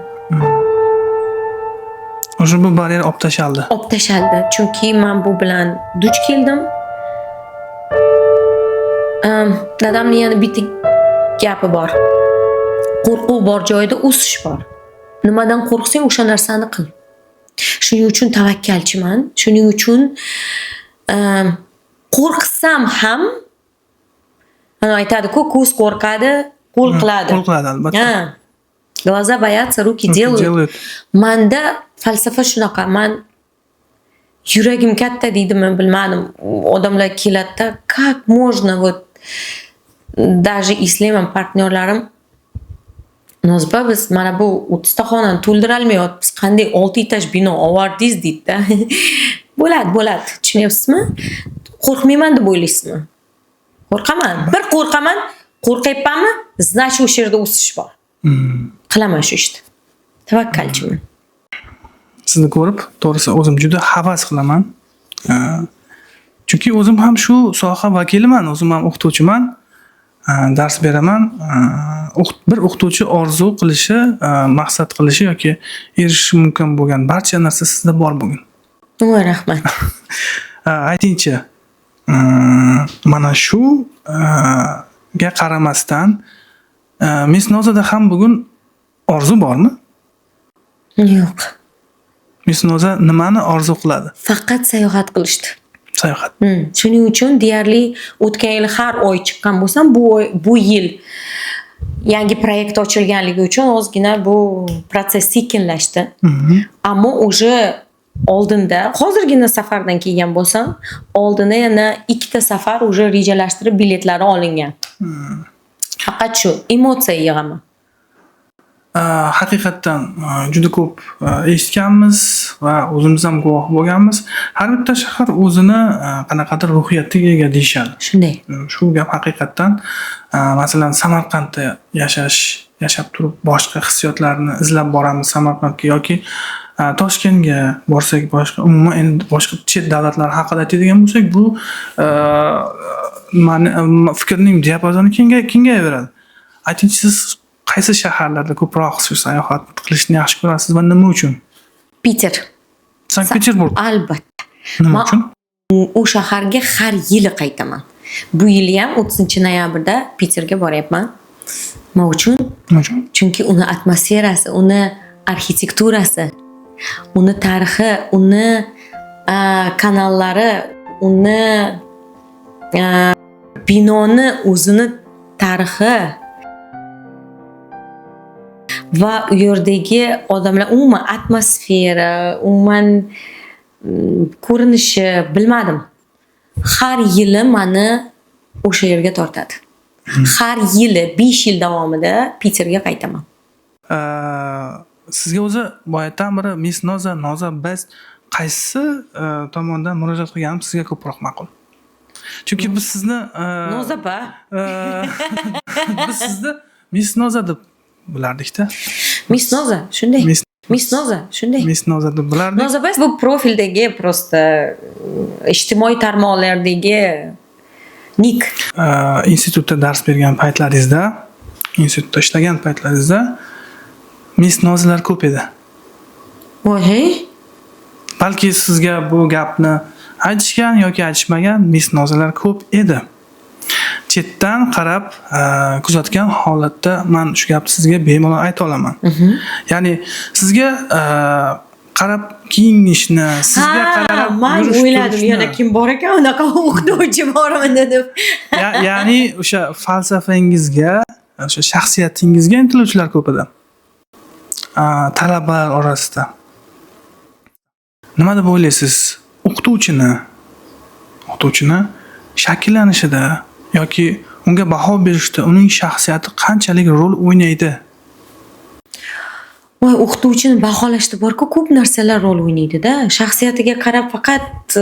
O'sha bu baryer olib tashaldi. Olib tashaldi. Chunki men bu bilan duch keldim. Dadamning yana bitta gapi bor. Qo'rquv bor joyda o'sish bor. Nimadan qo'rqsang o'sha narsani qil. Shuning uchun tavakkalchiman. Shuning uchun qo'rqsam ham, mana aytadi-ku, ko'z qo'rqadi, qo'l qiladi. Qo'l qiladi albatta. Ha. Глаза боятся, руки делают. Manda falsafa shunaqa. Man yuragim katta deydimi, bilmadim. Odamlar keladi-da, как можно вот даже eslayman partnyorlarim, Nozba, biz mana bu 30 ta xonani to'ldira olmayapmiz. Qanday 6 etaj bino olvardingiz deydi-da. Bo'ladi, bo'ladi. Tushunyapsizmi? Qo'rqmayman deb o'ylaysizmi? Qo'rqaman. Bir qo'rqaman, qo'rqyapmanmi? Значит, o'sha yerda o'sish bor. Qilaman shu ishni. Tavakkalchiman. Sizni ko'rib, to'g'risi o'zim juda havas qilaman. Chunki o'zim ham shu soha vakiliman, o'zim ham o'qituvchiman. Dars beraman. Bir o'qituvchi orzu qilishi, maqsad qilishi yoki erishishi mumkin bo'lgan barcha narsa sizda bor bugun. Voy, rahmat. Aytingchi, mana shu ga qaramasdan, Misnozada ham bugun orzu bormi? Yo'q. Misnoza nimani orzu qiladi? Faqat sayohat qilishdi. Sayohat. Shuning uchun deyarli o'tgan yil har oy chiqqan bo'lsam, bu yil yangi proyekt ochilganligi uchun ozgina bu protsess sekinlashdi. Ammo уже oldinda, hozirgina safardan kelgan bo'lsam, oldinda yana 2 ta safar уже rejalashtirib biletlari olingan. Faqat shu emotsiya yig'aman. Haqiqatdan juda ko'p eshitganmiz va o'zimiz ham guvoh bo'lganmiz. Har bitta shahar o'zini qanaqadir ruhiyatiga ega deyishadi. Shunday. Shu gap haqiqatdan, masalan, Samarqandda yashab turib boshqa hissiyotlarni izlab boramiz Samarqandga yoki Toshkentga borsak boshqa, umuman endi boshqa chet davlatlar haqida aytadigan bo'lsak, bu fikrning diapazoni kengayaveradi. Aytingchi, siz qaysi shaharlarda ko'proq shu sayohat qilishni yaxshi ko'rasiz va nima uchun? Piter. Sankt-Peterburg. Albatta. Nima uchun? U shaharga har yili qaytaman. Bu yili ham 30 noyabrda Piterga boryapman. Nima uchun? Nima uchun? Chunki uni atmosferasi, uni arxitekturasi, uni tarixi, uni kanallari, uni binoni o'zini tarixi va u yerdagi odamlar, umuman atmosfera, umuman ko'rinishi, bilmadim. Har yili mani O'sha yerga tortadi. Har yili 5 yil davomida Piterga qaytaman. Sizga o'zi boyatdan beri Miss Noza, Noza Best qaysi tomondan murojaat qilganim sizga ko'proq ma'qul? Chunki biz sizni Noza pa. Biz sizni Miss Noza deb bilardikda. Miss Noza, shunday. Miss Miss Noza, shunday. Miss Noza deb bilardik. Noza Best bu profildagi, просто ijtimoiy tarmoqlardagi ник. Institutda dars bergan paytlaringizda, institutda ishlagan paytlaringizda Miss Nozalar ko'p edi. Voy. Balki sizga bu gapni aytishgan yoki aytishmagan, Miss Nozalar ko'p edi. Chetdan qarab kuzatgan holatda man shu gapni sizga bemalol ayta olaman. Ya'ni sizga qarab kiyinishni, sizga qarab Man yurish o'yladim, turishni, yana kim bor ekan, unaqa o'qituvchi bormi dedim. Ya'ni o'sha falsafangizga, o'sha shaxsiyatingizga intiluvchilar ko'p edi. Talabalar orasida. Nima deb o'ylaysiz? O'qituvchini shakllanishida yoki unga baho berishda uning shaxsiyati qanchalik rol o'ynaydi? Voy, o'qituvchini baholashda borku, ko'p narsalar rol o'ynaydi-da. Shaxsiyatiga qarab faqat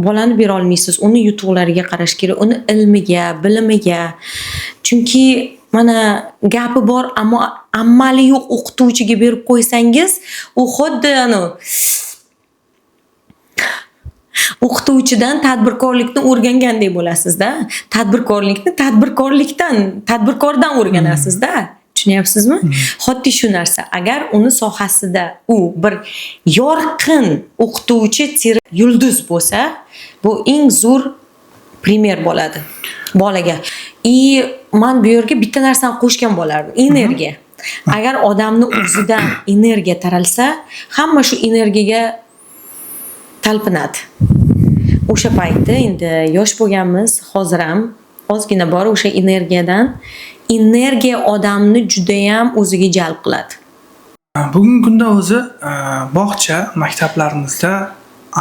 bolani bera olmaysiz. Uni yutuqlariga qarash kerak, uni ilmiga, bilimiga. Chunki mana gapi bor, ammo amali yo'q o'qituvchiga berib qo'ysangiz, u xuddi anavi o'qituvchidan tadbirkorlikni o'rgangandek bo'lasizda. Tadbirkorlikni tadbirkorlikdan, tadbirkordan o'rganasizda. Tushunyapsizmi? Xuddi shu narsa. Agar uni sohasida u bir yorqin o'qituvchi yulduz bo'lsa, bu eng zo'r пример bo'ladi bolaga. И man bu yerga bitta narsani qo'shgan bo'lardim. Energiya. Agar odamni o'zidan energiya taralsa, hamma shu energiyaga talpinadi. O'sha paytda endi yosh bo'lganmiz, hozir ham ozgina bor o'sha energiyadan. Energiya odamni judayam o'ziga jalb qiladi. Bugungi kunda o'zi bog'cha, maktablarimizda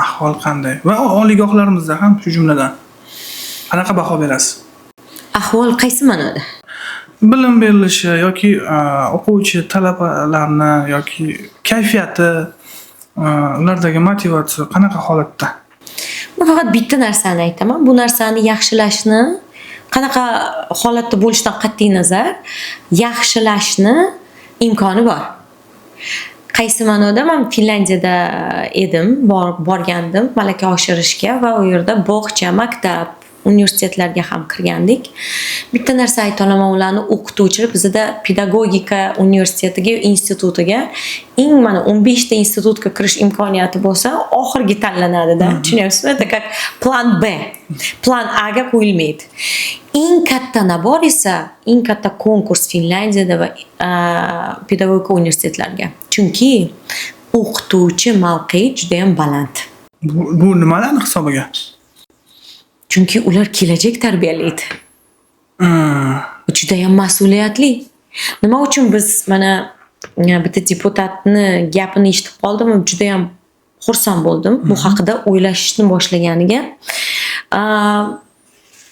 ahvol qanday va oliygohlarimizda ham shu jumladan. Qanaqa baho berasiz? Ahvol qaysi ma'noda? Bilim berilishi yoki o'quvchi talabalarni yoki kayfiyati, ulardagi motivatsiya qanaqa holatda? Men faqat bitta narsani aytaman. Bu narsani yaxshilashni, qanaqa holatda bo'lishidan qat'iy nazar, yaxshilashni imkoni bor. Qaysi ma'noda? Men Finlyandiyada edim, borgandim malaka oshirishga va u yerda bog'cha, maktab, universitetlarga ham kirgandik. Bitta narsa ayta olaman, ularni o'qituvchilar bizda pedagogika universitetiga, institutiga eng mana 15 ta institutga kirish imkoniyati bo'lsa, oxirgi tanlanadi-da. Tushunyapsizmi? Это как план Б. План А ga qo'yilmaydi. Eng katta набор esa, eng katta konkurs Finlyandiyada va pedagogika universitetlarga. Chunki o'qituvchi mavqei juda ham baland. Bu nimalarni hisobiga? Chunki ular kelajak tarbiyalaydi. Bu judayam mas'uliyatli. Nima uchun biz mana bitta deputatni gapini eshitib qoldim, judayam xursand bo'ldim bu haqida o'ylashishni boshlaganiga.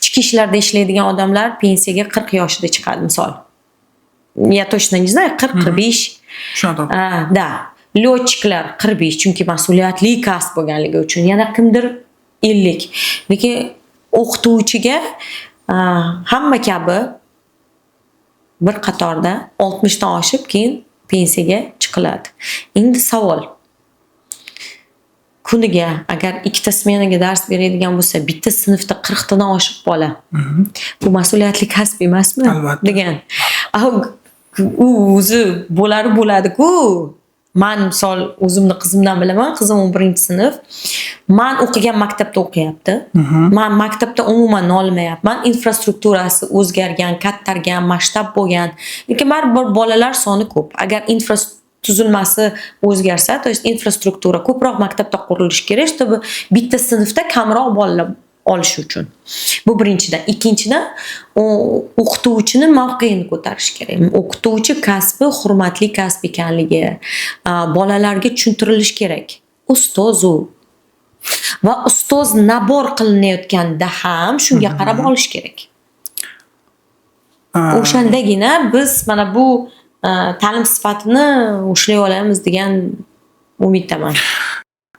Ichki ishlarda ishlaydigan odamlar pensiyaga 40 yoshida chiqadi, misol. Я точно не знаю, 40, 45. Tushundim. Да. Лётчик lar 45, chunki mas'uliyatli kasb bo'lganligi uchun. Yana kimdir 50. Lekin o'qituvchiga hamma kabi bir qatorda 60 dan oshib keyin pensiyaga chiqiladi. Endi savol. Kuniga agar ikkita smenaga dars beradigan bo'lsa, bitta sinfda 40 tadan oshiq bola. Bu mas'uliyatli kasb emasmi? Albatta. Degan. U o'zi bo'lari bo'ladi-ku. Man misol o'zimni qizimdan bilaman, qizim 11-sinf. Man o'qigan maktabda o'qiyapti. Man maktabda umuman nolimayapman. Infrastrukturasi o'zgargan, kattargan, masshtab bo'lgan. Lekin baribir bolalar soni ko'p. Agar tuzilmasi o'zgarsa, то есть infrastruktura ko'proq maktabda qurilishi kerak, чтобы bitta sinfda kamroq bolalar olish uchun. Bu birinchidan. Ikkinchidan, o'qituvchini mavqeini ko'tarish kerak. O'qituvchi kasbi hurmatli kasb ekanligi, bolalarga tushuntirilishi kerak. Ustoz u. Va ustoz набор qilinayotganda ham shunga qarab olish kerak. O'shandagina biz mana bu ta'lim sifatini ushlay olamiz degan umiddaman.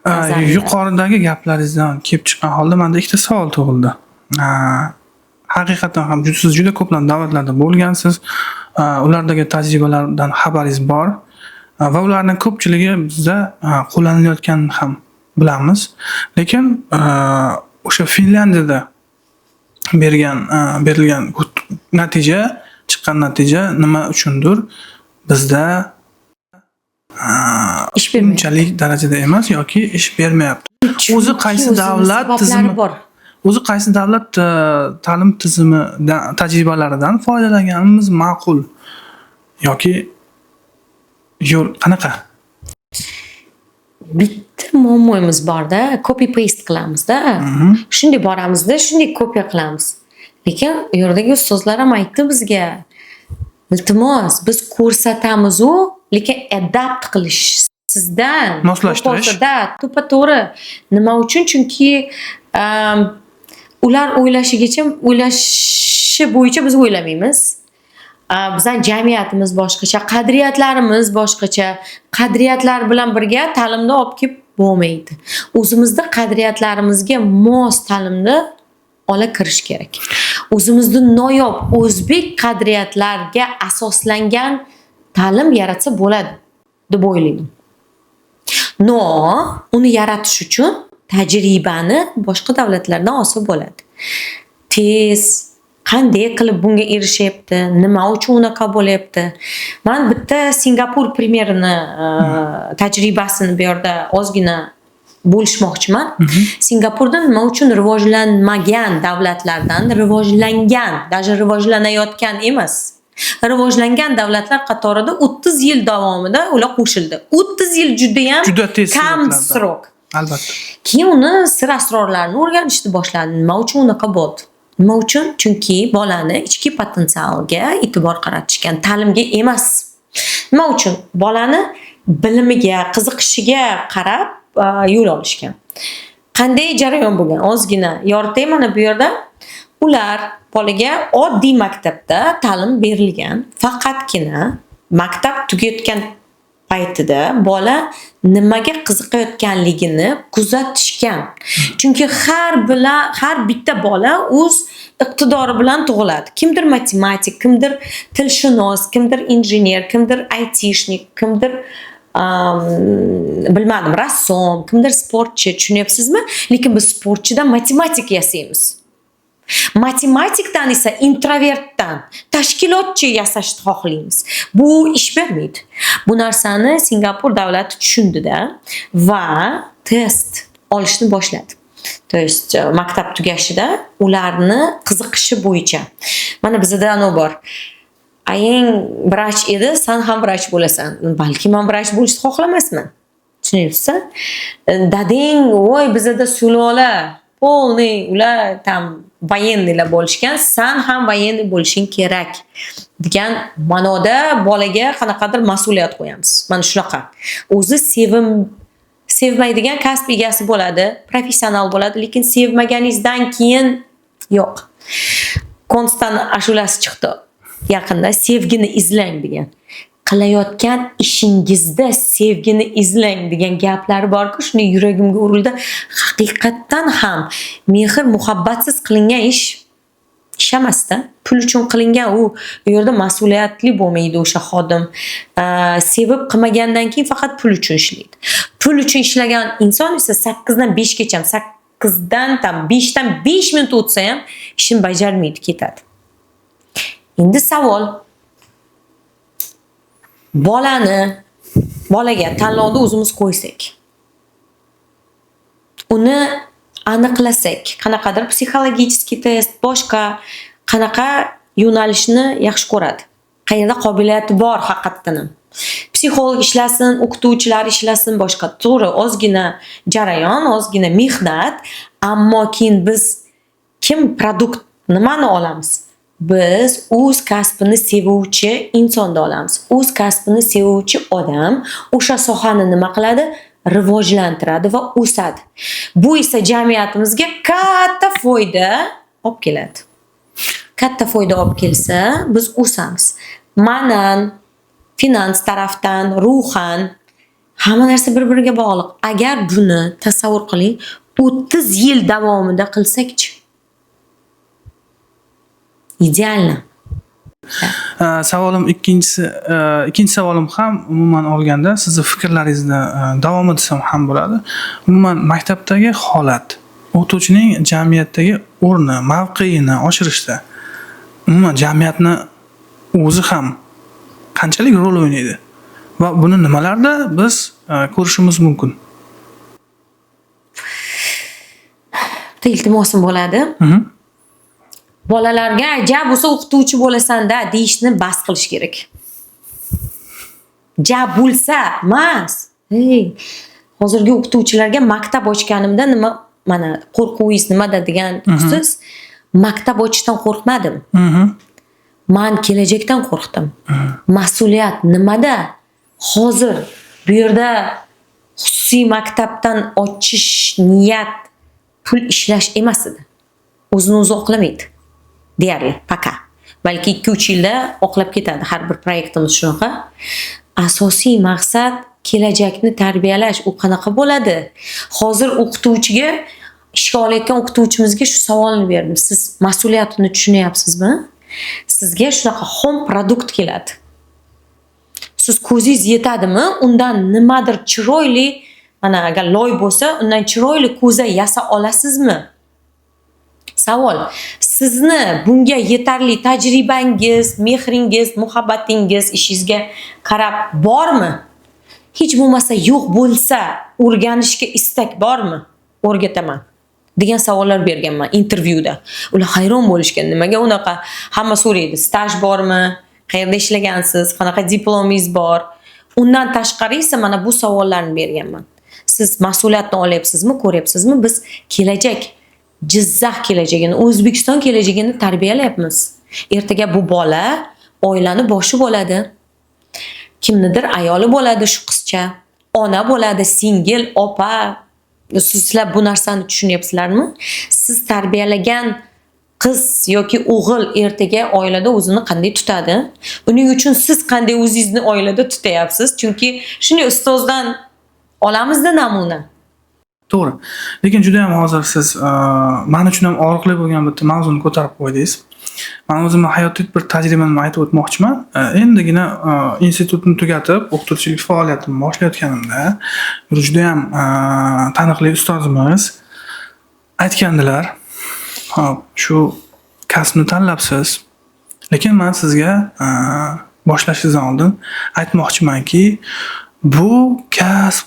Nazarimda. Yuqoridagi gaplaringizdan kelib chiqqan holda menda ikkita savol tug'ildi. Haqiqatan ham siz juda ko'plab davlatlarda bo'lgansiz. Ulardagi tajribalardan xabaringiz bor. Va ularning ko'pchiligi bizda qo'llanilayotganini ham bilamiz. Lekin o'sha Finlyandiyada berilgan natija, chiqqan natija nima uchundir bizda Ish bermayapti. Unchalik darajada emas yoki ish bermayapti. O'zi qaysi O'zini davlat sabablari tizimi bor. O'zi qaysi davlat ta'lim tizimidan, tajribalaridan foydalanganimiz ma'qul yoki yo'l qanaqa? Bitta muammomiz borda, copy paste qilamizda. Shunday boramizda, shunday kopiya qilamiz. Lekin u yerdagi ustozlar ham aytdi bizga: "Iltimos, biz ko'rsatamiz-u, lekin adapt qilish sizdan." Moslashtirish. To'ppa to'ppa-to'g'ri. Nima uchun? Chunki ular o'ylashigacha, o'ylashi bo'yicha biz o'ylamaymiz. Bizning jamiyatimiz boshqacha, qadriyatlarimiz boshqacha. Qadriyatlar bilan birga ta'limni olib kelib bo'lmaydi. O'zimizda qadriyatlarimizga mos ta'limni ola kirish kerak. O'zimizni noyob o'zbek qadriyatlarga asoslangan ta'lim yaratsa bo'ladi deb o'ylayman. Но, uni yaratish uchun tajribani boshqa davlatlardan olsa bo'ladi. Tez, qanday qilib bunga erishyapti, nima uchun unaqa bo'lyapti? Man bitta Singapur пример ini, tajribasini bu yerda ozgina bo'lishmoqchiman. Singapurda nima uchun rivojlanmagan davlatlardan rivojlangan, даже rivojlanayotgan emas, rivojlangan davlatlar qatorida 30 yil davomida ular qo'shildi. 30 yil judayam Juda tez kam sur'atlarda. Срок. Albatta. Keyin uni sir asrorlarini o'rganishni boshladi. Nima uchun unaqa bo'ldi? Nima uchun? Chunki bolani ichki potensialga e'tibor qaratishgan, ta'limga emas. Nima uchun? Bolani bilimiga, qiziqishiga qarab yo'l olishgan. Qanday jarayon bo'lgan? Ozgina yoritay mana bu yerda. Ular bolaga oddiy maktabda ta'lim berilgan. Faqatgina maktab tugatgan paytida bola nimaga qiziqayotganligini kuzatishgan. Chunki har bitta bola o'z iqtidori bilan tug'iladi. Kimdir matematik, kimdir tilshunos, kimdir injener, kimdir айтишник, kimdir bilmadim, rassom, kimdir sportchi, tushunyapsizmi? Lekin biz sportchidan matematik yasaymiz. Matematikdan esa introvertdan tashkilotchi yasashni xohlaymiz. Bu ish bermaydi. Bu narsani Singapur davlati tushundida va test olishni boshladi. То есть maktab tugashida ularni qiziqishi bo'yicha. Mana bizda anavi bor. Ayang vrach edi, san ham vrach bo'lasan. Balki men vrach bo'lishni xohlamasman. Tushunyapsiz? Dadang, voy, bizada sulola, полный ular там военный lar bo'lishgan, san ham военный bo'lishing kerak degan ma'noda bolaga qanaqadir mas'uliyat qo'yamiz. Mana shunaqa. O'zi sevmaydigan kasb egasi bo'ladi, professional bo'ladi, lekin sevmaganingizdan keyin yo'q. Konstan ashulasi chiqdi yaqinda, "Sevgini izlang" degan. Qilayotgan ishingizda sevgini izlang degan gaplari borku, shuni yuragimga urildi. Haqiqatdan ham mehr muhabbatsiz qilingan ish ish emasda. Pul uchun qilingan u yerda mas'uliyatli bo'lmaydi o'sha xodim. Sevib qilmagandan keyin faqat pul uchun ishlaydi. Pul uchun ishlagan inson esa 8 dan 5 gacha, 8 dan там 5 dan 5 minut o'tsa ham ishini bajarmaydi, ketadi. Endi savol. Bolaga tanlovni o'zimiz qo'ysak, uni aniqlasak, qanaqadir psixologический test, boshqa, qanaqa yo'nalishni yaxshi ko'radi, qayerda qobiliyati bor haqiqatdan ham. Psixolog ishlasin, o'qituvchilar ishlasin, boshqa. To'g'ri, ozgina jarayon, ozgina mehnat, ammo keyin biz kim продукт nimani olamiz? Biz o'z kasbini sevuvchi insonni olamiz. O'z kasbini sevuvchi odam o'sha sohani nima qiladi? Rivojlantiradi va o'sadi. Bu esa jamiyatimizga katta foyda olib keladi. Katta foyda olib kelsa, biz o'samiz. Ma'nan, finans tarafdan, ruhan hamma narsa bir-biriga bog'liq. Agar buni tasavvur qiling, 30 yil davomida qilsak-chi? Идеально. Savolim ikkinchisi, ikkinchi savolim ham umuman olganda sizni fikrlaringizni davomi desam ham bo'ladi. Umuman maktabdagi holat, o'qituvchining jamiyatdagi o'rni, mavqeini oshirishda umuman jamiyatni o'zi ham qanchalik rol o'ynaydi va buni nimalarda biz ko'rishimiz mumkin? Bitta iltimosim bo'ladi. Bolalarga ja bo'lsa o'qituvchi bo'lasan-da deyishni bas qilish kerak. Ja bo'lsa emas. Ey, hozirgi o'qituvchilarga maktab ochganimda nima, mana qo'rquvingiz nimada degan siz, maktab ochishdan qo'rqmadim. Man kelajakdan qo'rqdim. Mas'uliyat nimada? Hozir bu yerda xususiy maktabdan ochish niyat pul ishlash emas edi. O'zini o'zi oqlamaydi. Deyarli, пока. Balki 2-3 yilda oqlab ketadi. Har bir proyektimiz shunaqa. Asosiy maqsad kelajakni tarbiyalash. U qanaqa bo'ladi? Hozir o'qituvchiga, ishga olayotgan o'qituvchimizga shu savolni berdim. Siz mas'uliyatini tushunyapsizmi? Sizga shunaqa xom продукт keladi. Siz ko'zingiz yetadimi? Undan nimadir chiroyli, mana agar loy bo'lsa, undan chiroyli ko'za yasa olasizmi? Savol. Sizni bunga yetarli tajribangiz, mehringiz, muhabbatingiz ishingizga qarab bormi? Hech bo'lmasa yo'q bo'lsa, o'rganishga istak bormi? O'rgataman degan savollar berganman intervyuda. Ular hayron bo'lishgan. Nimaga unaqa? Hamma so'raydi, staj bormi? Qayerda ishlagansiz? Qanaqa diplomingiz bor? Undan tashqari esa mana bu savollarni berganman. Siz mas'uliyatni olyapsizmi, ko'ryapsizmi? Biz kelajak, Jizzax kelajagini, O'zbekiston kelajagini tarbiyalayapmiz. Ertaga bu bola oilani boshi bo'ladi. Kimnidir ayoli bo'ladi shu qizcha. Ona bo'ladi, singil, opa. Sizlar bu narsani tushunyapsizlarmi? Siz tarbiyalagan qiz yoki o'g'il ertaga oilada o'zini qanday tutadi? Uning uchun siz qanday o'zingizni oilada tutayapsiz? Chunki shunday ustozdan olamizda namuna. To'g'ri. Lekin juda ham hozir siz men uchun ham og'riqli bo'lgan bitta mavzuni ko'tarib qo'ydingiz. Men o'zimni hayotiy bir tajribamni aytib o'tmoqchiman. Endigina institutni tugatib, o'qituvchilik faoliyatimni boshlayotganimda bir juda ham taniqli ustozimiz aytgandilar: "Xo'p, shu kasbni tanlabsiz, lekin men sizga boshlashingizdan oldin aytmoqchimanki, bu kasb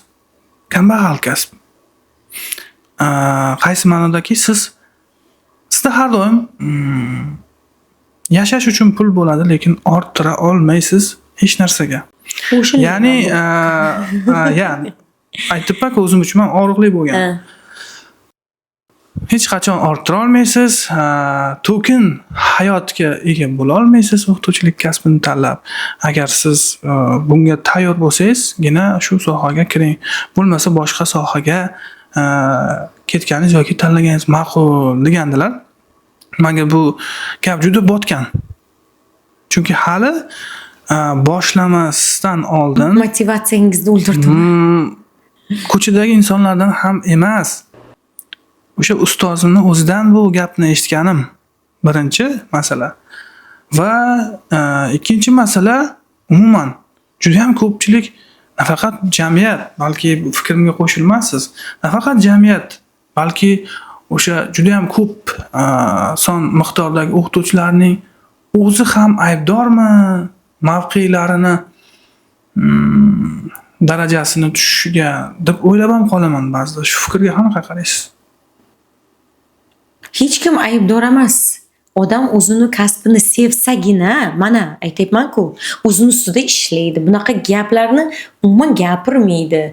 kambag'al kasb. Qaysi ma'nodaki, sizda har doim yashash uchun pul bo'ladi, lekin orttira olmaysiz hech narsaga." O'sha. Ya'ni, ya'ni aytibman-ku, o'zim uchun ham og'riqli bo'lgan. Hech qachon orttira olmaysiz, to'kin hayotga ega bo'la olmaysiz o'qituvchilik kasbini tanlab. Agar siz bunga tayyor bo'lsangizgina shu sohaga kiring. Bo'lmasa boshqa sohaga ketganingiz yoki tanlaganingiz ma'qul degandilar. Menga bu gap juda botgan. Chunki hali boshlamasdan oldin Motivatsiyangizni o'ldirdim. Ko'chadagi insonlardan ham emas. O'sha ustozimni o'zidan bu gapni eshitganim. Birinchi masala. Va ikkinchi masala, umuman juda ham ko'pchilik, nafaqat jamiyat, balki fikrimga qo'shilmassiz. Nafaqat jamiyat, balki o'sha juda ham ko'p son miqdordagi o'qituvchilarning o'zi ham aybdormi mavqelarini darajasini tushishiga deb o'ylab ham qolaman ba'zida. Shu fikrga qanaqa qaraysiz? Hech kim aybdor emas. Odam o'zini kasbini sevsagina, mana aytyapman-ku, o'zini ustida ishlaydi. Bunaqa gaplarni umuman gapirmaydi.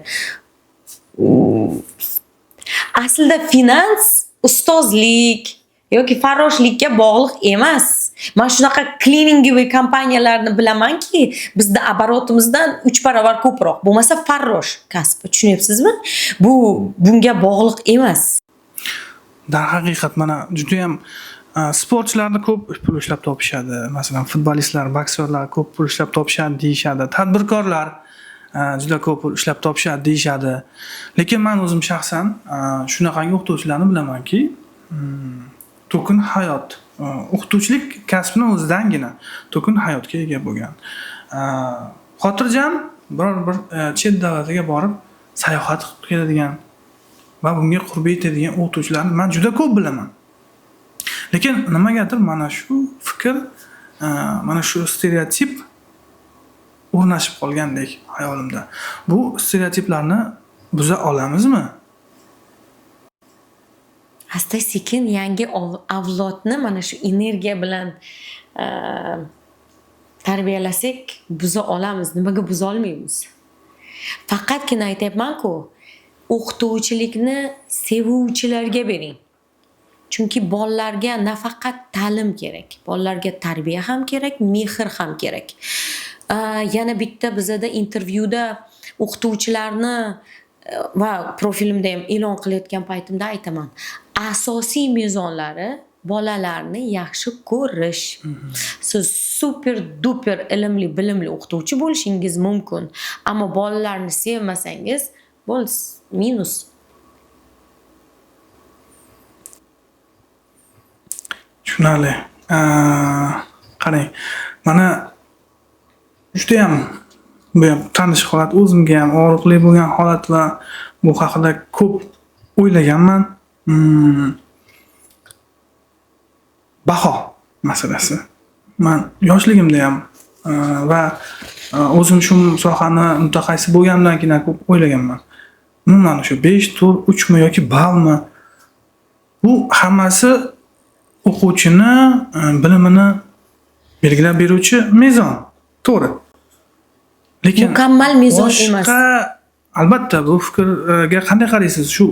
Aslida finans ustozlik yoki farroshlikka bog'liq emas. Man shunaqa клининговый kompaniyalarni bilamanki, bizda оборот imizdan 3 barobar ko'proq. Bo'lmasa farrosh kasbi, tushunyapsizmi? Bu bunga bog'liq emas. Darhaqiqat, mana judayam Sportchilarni ko'p pul ishlab topishadi. Masalan, futbolistlar, boksyorlar ko'p pul ishlab topishadi deyishadi. Tadbirkorlar juda ko'p pul ishlab topishadi deyishadi. Lekin men o'zim shaxsan shunaqangi o'qituvchilarni bilamanki, to'kin hayot, o'qituvchilik kasbini o'zidangina to'kin hayotga ega bo'lgan. Xotirjam biror bir chet davlatiga borib sayohat qilib keladigan va bunga qurbi yetadigan o'qituvchilarni men juda ko'p bilaman. Lekin nimagadir mana shu fikr, mana shu stereotip o'rnashib qolgandek hayolimda. Bu stereotiplarni buza olamizmi? Asta-sekin yangi avlodni mana shu energiya bilan tarbiyalasak, buza olamiz. Nimaga buza olmaymiz? Faqatgina aytyapman-ku, o'qituvchilikni sevuvchilarga bering. Chunki bolalarga nafaqat ta'lim kerak, bolalarga tarbiya ham kerak, mehr ham kerak. Yana bitta bizada intervyuda o'qituvchilarni va profilimda ham e'lon qilayotgan paytimda aytaman. Asosiy mezonlari bolalarni yaxshi ko'rish. Siz super duper ilmli, bilimli o'qituvchi bo'lishingiz mumkin, ammo bolalarni sevmasangiz, bo'ldi, minus. Tushunarli. Qarang, mana judayam bu ham tanish holat, o'zimga ham og'riqli bo'lgan holat va bu haqida ko'p o'ylaganman. Baho masalasi. Man yoshligimda ham va o'zim shu sohani mutaxassisi bo'lganimdan keyin ham ko'p o'ylaganman. Umuman o'sha 5, 4, 3mi yoki ballmi? Bu hammasi o'quvchini bilimini belgilab beruvchi mezon. To'g'ri. Lekin mukammal mezon emas. Boshqa, albatta bu fikrga qanday qaraysiz? Shu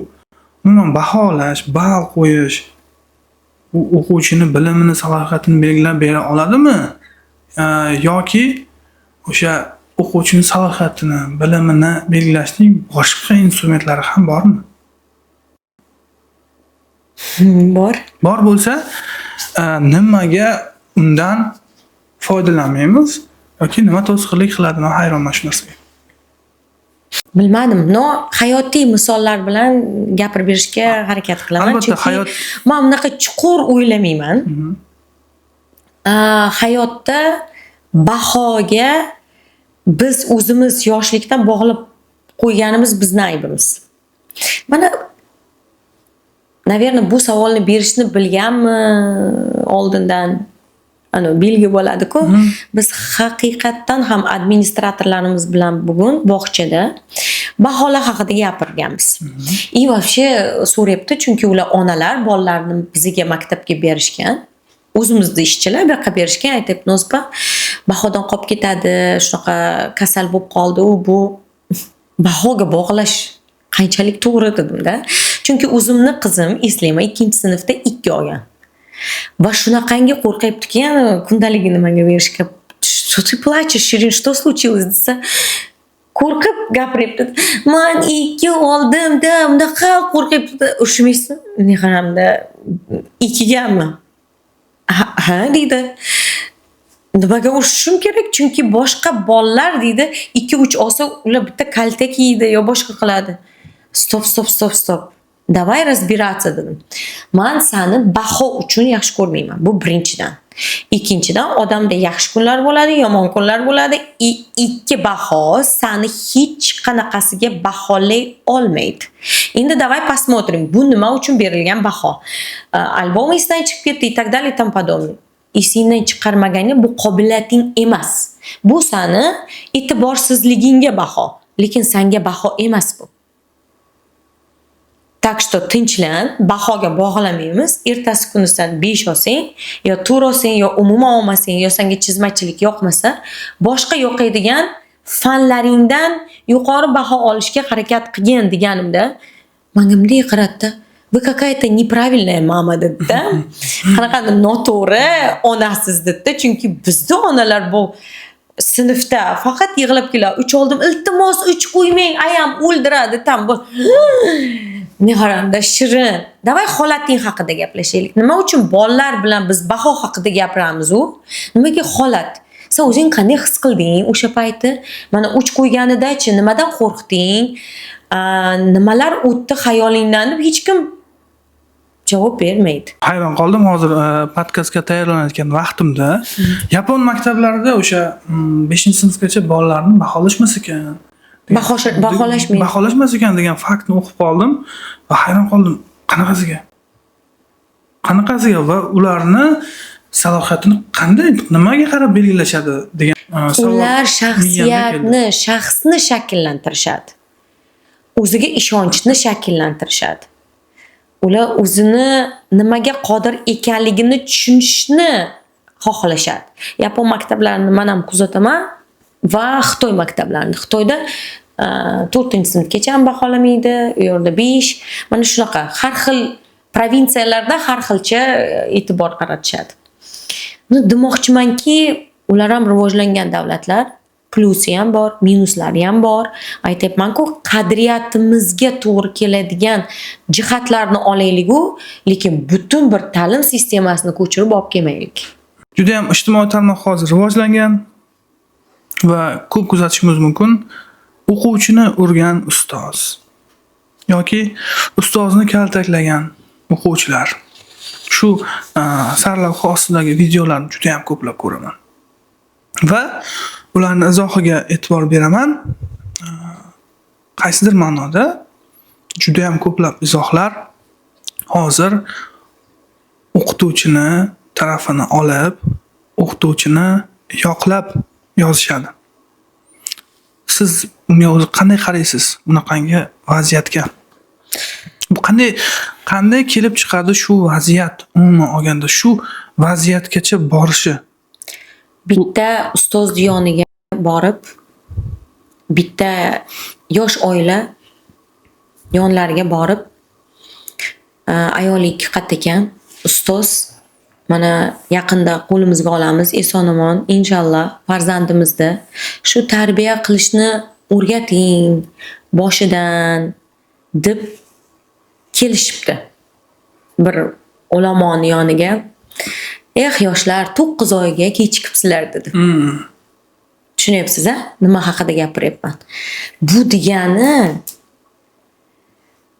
umuman baholash, ball qo'yish u o'quvchini bilimini, salohiyatini belgilab bera oladimi? Yoki o'sha o'quvchining salohiyatini, bilimini belgilashning boshqa instrumentlari ham bormi? Bor. Bor bo'lsa, nimaga undan foydalanmaymiz yoki nima to'sqinlik qiladi? Men hayronman shu narsaga. Bilmadim, no hayotiy misollar bilan gapirib berishga harakat qilaman. Albatta, chunki hayot men bunaqa chuqur o'ylamayman. Hayotda bahoga biz o'zimiz yoshlikdan bog'lab qo'yganimiz bizni aybimiz. Mana, наверное, bu savolni berishni bilganmi oldindan? Ana belgi bo'ladi-ku. Biz haqiqatdan ham administratorlarimiz bilan bugun bog'chada baholar haqida gapirganmiz. И вообще so'rayapti, chunki ular onalar bolalarini bizga maktabga berishgan. O'zimizni ishchilar bu yoqqa berishgan, aytyapti, Nozpa bahodan qolib ketadi, shunaqa kasal bo'lib qoldi, u bu bahoga bog'lash qanchalik to'g'ri dedimda. Chunki o'zimni qizim eslayman, 2-sinfda 2 olgan. Va shunaqangi qo'rqyaptiki, kundaligini menga berishga. Что ты плачешь, Shirin, что случилось desa, qo'rqib gapiryapti. Man 2 oldim-da, bunaqa qo'rqyapti. Urishmaysan? Bunday qaramda, 2gami? Ha, ha deydi. Nimaga urishishim kerak? Chunki boshqa bolalar deydi, 2-3 olsa, ular bitta kaltak yeydi yo boshqa qiladi. Стоп, стоп, стоп, стоп. Давай разбираться dedim. Man seni baho uchun yaxshi ko'rmayman. Bu birinchidan. Ikkinchidan, odamda yaxshi kunlar bo'ladi, yomon kunlar bo'ladi. 2 baho seni hech qanaqasiga baholay olmaydi. Endi давай посмотрим, bu nima uchun berilgan baho? Albom esdan chiqib ketdi и так далее и тому подобное. Esingdan chiqarmagani bu qobiliyating emas. Bu seni e'tiborsizligingga baho, lekin senga baho emas bu. Так что tinchlan, bahoga bog'lamaymiz. Ertasi kuni sen 5 olsang, yo 4 olsang, yo umuman olmasang, yo senga chizmachilik yoqmasa, boshqa yoqadigan fanlaringdan yuqori baho olishga harakat qilgin deganimda, menga bunday qaradida, вы какая-то неправильная мама dedi-da. Qanaqadir noto'g'ri onasiz dedi-da, chunki bizda onalar bu sinfda faqat yig'lab keladi. 3 oldim, iltimos 3 qo'ymang, ayam o'ldiradi tam bu. Mehranda shirin. Давай holating haqida gaplashaylik. Nima uchun bolalar bilan biz baho haqida gapiramiz u? Nimaga holat? Sen o'zing qanday his qilding o'sha payti? Mana 3 qo'yganidachi nimadan qo'rqding? Nimalar o'tdi xayolingdan deb hech kim javob bermaydi. Hayron qoldim hozir podkastga tayyorlanayotgan vaqtimda yapon maktablarida o'sha 5-sinfgacha bolalarni baholashmas ekan. Baholashmaydi. Baholashmas ekan degan faktni o'qib qoldim va hayron qoldim. Qanaqasiga? Qanaqasiga va ularni salohiyatini qanday, nimaga qarab belgilashadi degan savol Ular miyamga keldi. shaxsiyatni, shaxsni shakllantirishadi. O'ziga ishonchni shakllantirishadi. Ular o'zini nimaga qodir ekanligini tushunishni xohlashadi. Yapon maktablarini man ham kuzataman va Xitoy maktablarini. Xitoyda 4-sinfgacha ham baholamaydi, u yerda 5. Mana shunaqa har xil provinsiyalarda har xilcha e'tibor qaratishadi. Demoqchimanki, ular ham rivojlangan davlatlar, plusi ham bor, minuslari ham bor. Aytyapman-ku, qadriyatimizga to'g'ri keladigan jihatlarni olaylik-u, lekin butun bir ta'lim sistemasini ko'chirib olib kelmaylik. Juda ham ijtimoiy tarmoq hozir rivojlangan va ko'p kuzatishimiz mumkin. O'quvchini urgan ustoz yoki ustozni kaltaklagan o'quvchilar. Shu sarlavha ostidagi videolarni juda ham ko'plab ko'raman. Va ularni izohiga e'tibor beraman. Qaysidir ma'noda juda ham ko'plab izohlar hozir o'qituvchini tarafini olib, o'qituvchini yoqlab yozishadi. Siz unga o'zi qanday qaraysiz bunaqangi vaziyatga? Bu qanday kelib chiqadi shu vaziyat, umuman olganda shu vaziyatgacha borishi? Bitta ustoz yoniga borib, bitta yosh oila yonlariga borib, ayoli ikki qat ekan. Ustoz, mana yaqinda qo'limizga olamiz eson-omon inshaalloh farzandimizni shu tarbiya qilishni o'rgating boshidan deb kelishibdi bir ulamoni yoniga. Eh, yoshlar, 9 oyga kechikibsizlar dedi. Tushunyapsiz a? Nima haqida gapiryapman? Bu degani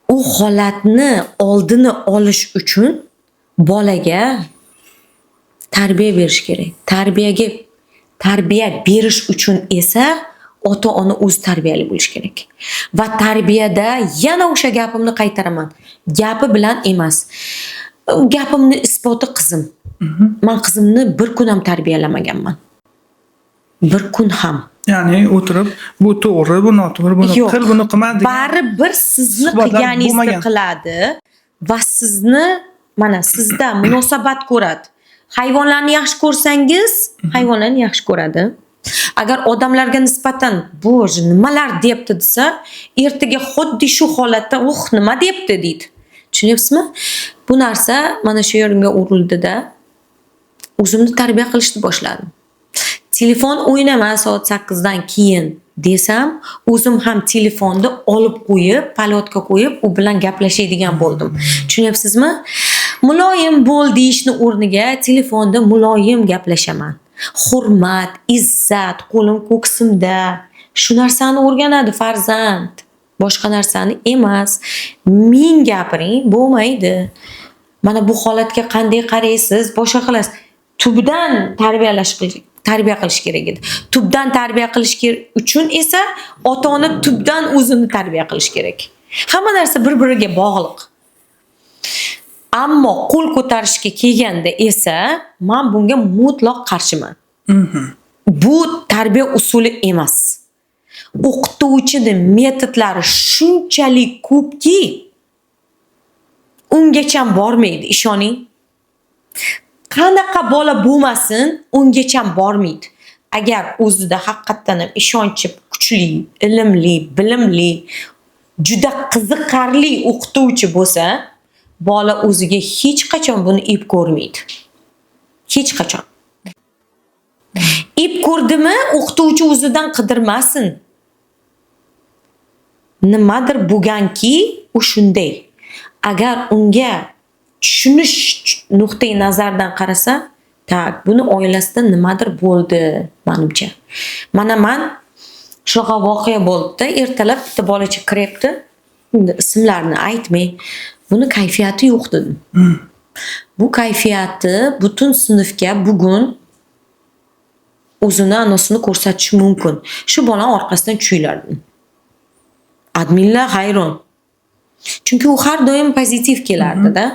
u holatni oldini olish uchun bolaga tarbiya berish kerak. Tarbiya berish uchun esa ota-ona o'zi tarbiyali bo'lishi kerak. Va tarbiyada yana o'sha gapimni qaytaraman. Gapi bilan emas. Gapimni isboti qizim. Man qizimni bir kun ham tarbiyalamaganman. Bir kun ham. Ya'ni o'tirib, bu to'g'ri, bu noto'g'ri, buni Yo'q. qil, buni qilma degan Baribir sizni suhbatlar qilganingizni bo'lmagan. qiladi va sizni mana sizda munosabat ko'radi. Hayvonlarni yaxshi ko'rsangiz, hayvonlarni yaxshi ko'radi. Agar odamlarga nisbatan "Боже, nimalar deyapti" desa, ertaga xuddi shu holatda "Uh, nima deyapti" deydi. Tushunyapsizmi? Bu narsa mana shu yerimga urildi-da. O'zimni tarbiya qilishni boshladim. Telefon o'ynama soat 8 dan keyin desam, o'zim ham telefonni olib qo'yib, полёт ga qo'yib, u bilan gaplashadigan bo'ldim. Tushunyapsizmi? Muloyim bo'l deyishni o'rniga telefonda muloyim gaplashaman. Hurmat, izzat, qo'lim ko'ksimda. Shu narsani o'rganadi farzand. Boshqa narsani emas. Ming gapiring, bo'lmaydi. Mana bu holatga qanday qaraysiz, boshqa qilasiz. Tubdan tarbiya qilish kerak edi. Tubdan tarbiya qilish uchun esa ota-ona tubdan o'zini tarbiya qilish kerak. Hamma narsa bir-biriga bog'liq. Ammo qo'l ko'tarishga kelganda esa men bunga mutlaq qarshiman. Bu tarbiya usuli emas. O'qituvchini metodlari shunchalik ko'pki, ungacha bormaydi, ishoning. Qanaqa bola bo'lmasin, ungacha bormaydi. Agar o'zida haqiqatdan ham ishonchi kuchli, ilmli, bilimli, juda qiziqarli o'qituvchi bo'lsa, bola o'ziga hech qachon buni ep ko'rmaydi. Hech qachon. Ep ko'rdimi, o'qituvchi o'zidan qidirmasin. Nimadir bo'lganki, u shunday. Agar unga tushunish nuqtai nazaridan qarasa, так, buni oilasida nimadir bo'ldi manimcha. Mana man shunaqa voqea bo'ldi-da, ertalab bitta bolacha kiryapti. Endi ismlarini aytmay, buni kayfiyati yo'q dedim. Bu kayfiyati butun sinfga bugun o'zini anosini ko'rsatishi mumkin. Shu bolani orqasidan tushinglar dedim. Adminlar hayron. Chunki u har doim pozitiv kelardi-da.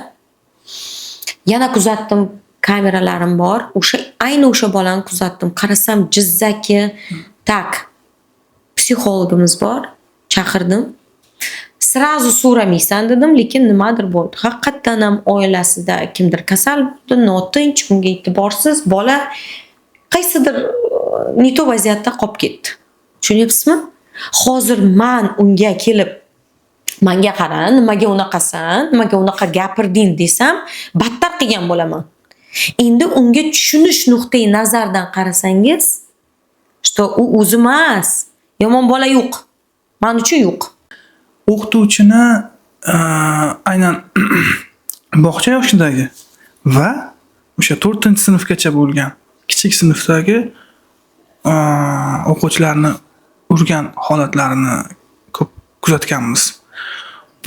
Yana kuzatdim, kameralarim bor. O'sha ayni o'sha bolani kuzatdim. Qarasam, jizzaki. Так, psixologimiz bor. Chaqirdim. Сразу so'ramaysan dedim, lekin nimadir bo'ldi. Haqiqatdan ham oilasida kimdir kasal bo'ldi, notinch, unga e'tiborsiz bola qaysidir не то vaziyatda qolib ketdi. Tushunyapsizmi? Hozir man unga kelib, "Manga qara, nimaga unaqasan, nimaga unaqa gapirding?" desam, battar qilgan bo'laman. Endi unga tushunish nuqtai nazaridan qarasangiz, что u o'zi emas, yomon bola yo'q. Man uchun yo'q. O'qituvchini aynan bog'cha yoshidagi va o'sha 4-sinfgacha bo'lgan kichik sinfdagi o'quvchilarni urgan holatlarini ko'p kuzatganmiz.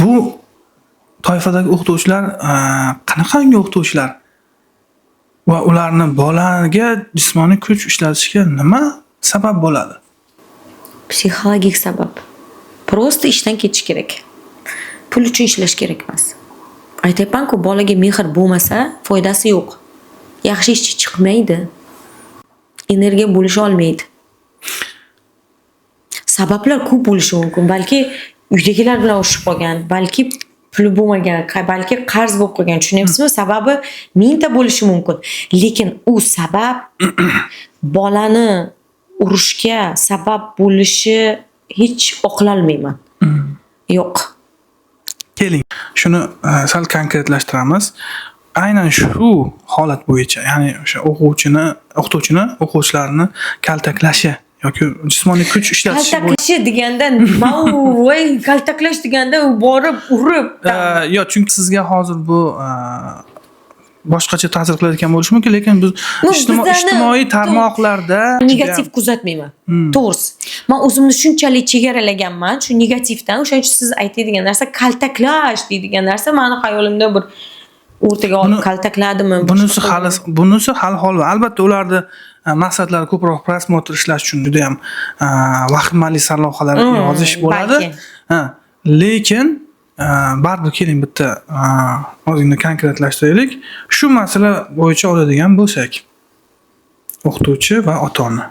Bu toifadagi o'qituvchilar qanaqangi o'qituvchilar va ularni bolaga jismoniy kuch ishlatishga nima sabab bo'ladi? Psixologik sabab. Просто ishdan ketish kerak. Pul uchun ishlash kerak emas. Aytyapman-ku, bolaga mehr bo'lmasa, foydasi yo'q. Yaxshi ishchi chiqmaydi. Energiya bo'lisha olmaydi. Sabablar ko'p bo'lishi mumkin. Balki uydagilar bilan urushib qolgan, balki puli bo'lmagan, balki qarz bo'lib qolgan. Tushunyapsizmi? Sababi mingta bo'lishi mumkin. Lekin u sabab bolani urushga sabab bo'lishi hech oqlolmayman. Yo'q. Keling, shuni sal konkretlashtiramiz. Aynan shu holat bo'yicha, ya'ni o'sha o'quvchini, o'qituvchini o'quvchilarni kaltaklashi yoki jismoniy kuch ishlatishi bo'yicha. Kaltaklashi deganda nima u? Voy, kaltaklash deganda u borib urib. Yo'q, chunki sizga hozir bu boshqacha ta'sir qilayotgan bo'lishi mumkin, lekin biz Ну, bizlarni ijtimoiy tarmoqlarda negativ kuzatmayman. To'g'risi. Man o'zimni shunchalik chegaralaganman shu negativdan. O'shaning uchun siz aytadigan narsa, kaltaklash deydigan narsa mani xayolimda bir o'rtaga olib kaltakladimi? Bunisi boshqa hali, bunisi hali hol va albatta ularni maqsadlari ko'proq просмотр ishlash uchun juda ham vahimali sarlavhalar yozish bo'ladi. Balki. Ha, lekin baribir keling, bitta ozgina konkretlashtiraylik. Shu masala bo'yicha oladigan bo'lsak, o'qituvchi va ota-ona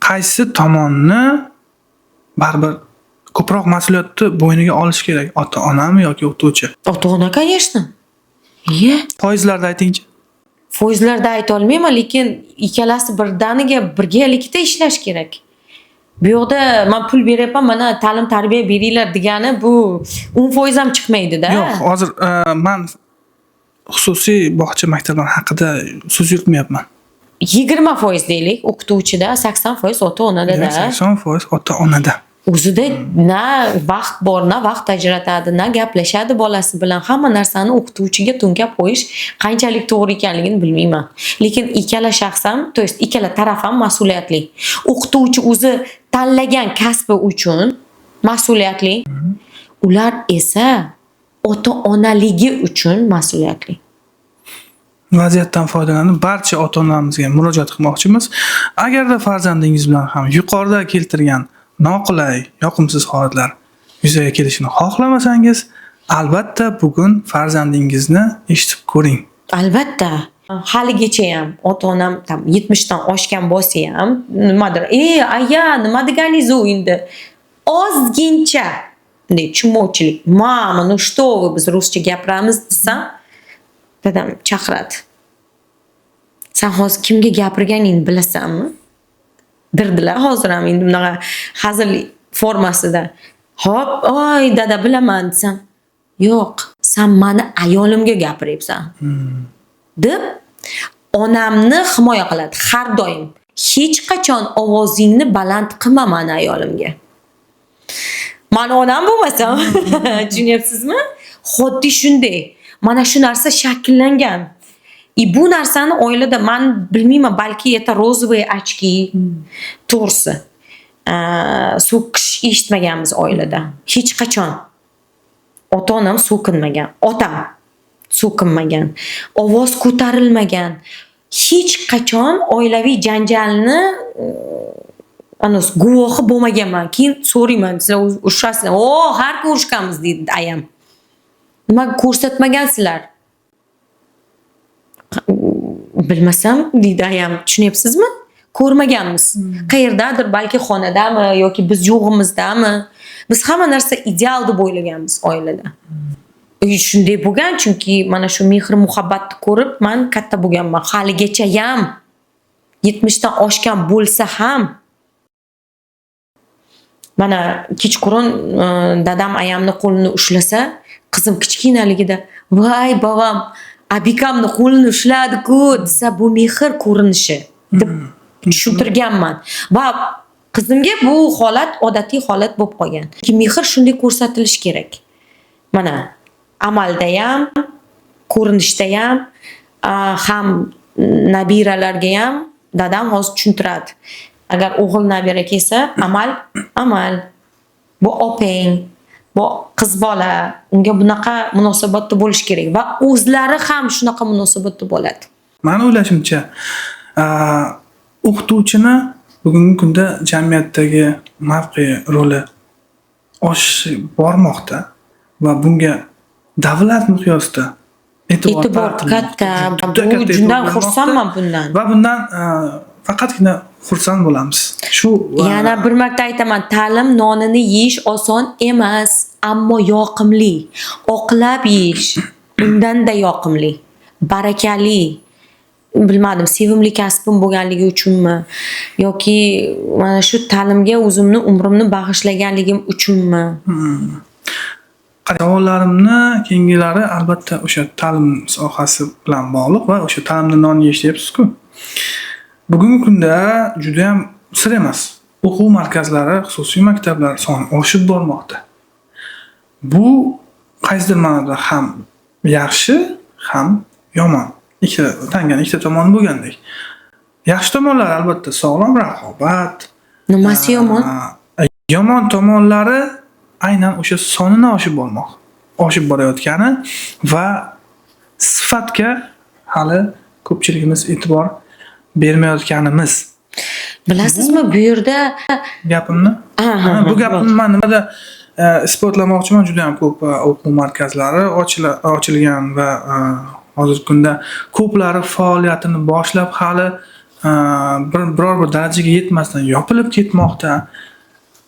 qaysi tomonni baribir ko'proq mas'uliyatni bo'yniga olishi kerak? Ota-onami yoki o'qituvchi? Ota-ona, конечно. Ye. Foizlarda aytingchi. Foizlarda aytolmayman, lekin ikkalasi birdaniga birgalikda ishlash kerak. Bu yoqda man pul beryapman, mana ta'lim tarbiya beringlar degani bu 10% ham chiqmaydi-da. Yo'q, hozir man xususiy bog'cha, maktablar haqida so'z yuritmayapman. 20% deylik o'qituvchida, 80% ota-onada-da. 80% ota-onada. O'zida na vaqt bor, na vaqt ajratadi, na gaplashadi bolasi bilan. Hamma narsani o'qituvchiga to'nkab qo'yish qanchalik to'g'ri ekanligini bilmayman. Lekin ikkala shaxs ham, то есть ikkala taraf ham mas'uliyatli. O'qituvchi o'zi tanlagan kasbi uchun mas'uliyatli. Ular esa ota-onaligi uchun mas'uliyatli. Vaziyatdan foydalanib, barcha ota-onalarimizga murojaat qilmoqchimiz. Agarda farzandingiz bilan ham yuqorida keltirgan noqulay, yoqimsiz holatlar yuzaga kelishini xohlamasangiz, albatta bugun farzandingizni eshitib ko'ring. Albatta. Haligacha ham ota-onam там 70 dan oshgan bo'lsa ham nimadir, "Ey, aya, nima deganingiz u endi?" Ozgincha bunday tushunmovchilik. "Мама, ну что вы, biz ruscha gapiramiz" desam, dadam chaqiradi. "San hozir kimga gapirganingni bilasanmi?" dirdilar hozir ham endi bunaqa hazil formasida. "Hop, oy dada, bilaman" desam, "Yo'q, san mani ayolimga gapiryapsan." deb onamni himoya qiladi har doim. "Hech qachon ovozingni baland qilma mani ayolimga." Mani onam bo'lmasam, tushunyapsizmi? Xuddi shunday. Mana shu narsa shakllangan. И bu narsani oilada man bilmayman, balki это розовые очки. To'g'risi. So'kish eshitmaganmiz oilada. Hech qachon. Ota-onam so'kinmagan. Otam so'kinmagan. Ovoz ko'tarilmagan. Hech qachon oilaviy janjalni ana guvohi bo'lmaganman. Keyin so'rayman, sizlar urushasizlar. "O, har kun urushganmiz" deydi ayam. Nima ko'rsatmagansizlar? Bilmasam, deydi ayam. Tushunyapsizmi? Ko'rmaganmiz. Qayerdadir, balki xonadami yoki biz yo'g'imizdami? Biz hamma narsa ideal deb o'ylaganmiz oilada. И shunday bo'lgan, chunki mana shu mehr muhabbatni ko'rib man katta bo'lganman. Haligachayam 70 dan oshgan bo'lsa ham, mana kechqurun dadam ayamni qo'lini ushlasa, qizim kichkinaligida, "Voy, bobom abikamni qo'lini ushladi-ku" desa, bu mehr ko'rinishi deb tushuntirganman. Va qizimga bu holat odatiy holat bo'lib qolgan. Chunki mehr shunday ko'rsatilishi kerak. Mana amaldayam, ko'rinishdayam, ham nabiralarga ham dadam hozir tushuntiradi. Agar o'g'il nabira kelsa, amal amal. Bu opang, bu qiz bola, unga bunaqa munosabatda bo'lish kerak va o'zlari ham shunaqa munosabatda bo'ladi. Mani o'ylashimcha, o'qituvchini bugungi kunda jamiyatdagi mavqei, roli oshib bormoqda va bunga davlat miqyosida e'tibor E'tibor qaratilmoqda. katta. Juda Bu katta e'tibor jundan berilmoqda xursandman bundan. va bundan faqatgina xursand bo'lamiz. Shu Yana bir marta aytaman, ta'lim nonini yeyish oson emas, ammo yoqimli. Oqlab yeyish undanda yoqimli, barakali. Bilmadim, sevimli kasbim bo'lganligi uchunmi yoki mana shu ta'limga o'zimni umrimni bag'ishlaganligim uchunmi? Savollarimni keyingilari albatta o'sha ta'lim sohasi bilan bog'liq va o'sha ta'limda non yeyish deyapsiz-ku. Bugungi kunda judayam sir emas. O'quv markazlari, xususiy maktablar soni oshib bormoqda. Bu qaysidir ma'noda ham yaxshi, ham yomon. Ikkita tangani ikkita tomoni bo'lgandek. Yaxshi tomonlari albatta sog'lom raqobat. Nimasi yomon? Yomon tomonlari aynan o'sha sonini oshib borayotgani va sifatga hali ko'pchiligimiz e'tibor bermayotganimiz. Bilasizmi, bu yerda Gapimni? Ha, Bu gapimni man nimada isbotlamoqchiman, juda ham ko'p o'quv markazlari ochilgan va hozirgi kunda ko'plari faoliyatini boshlab hali biror bir darajaga yetmasdan yopilib ketmoqda.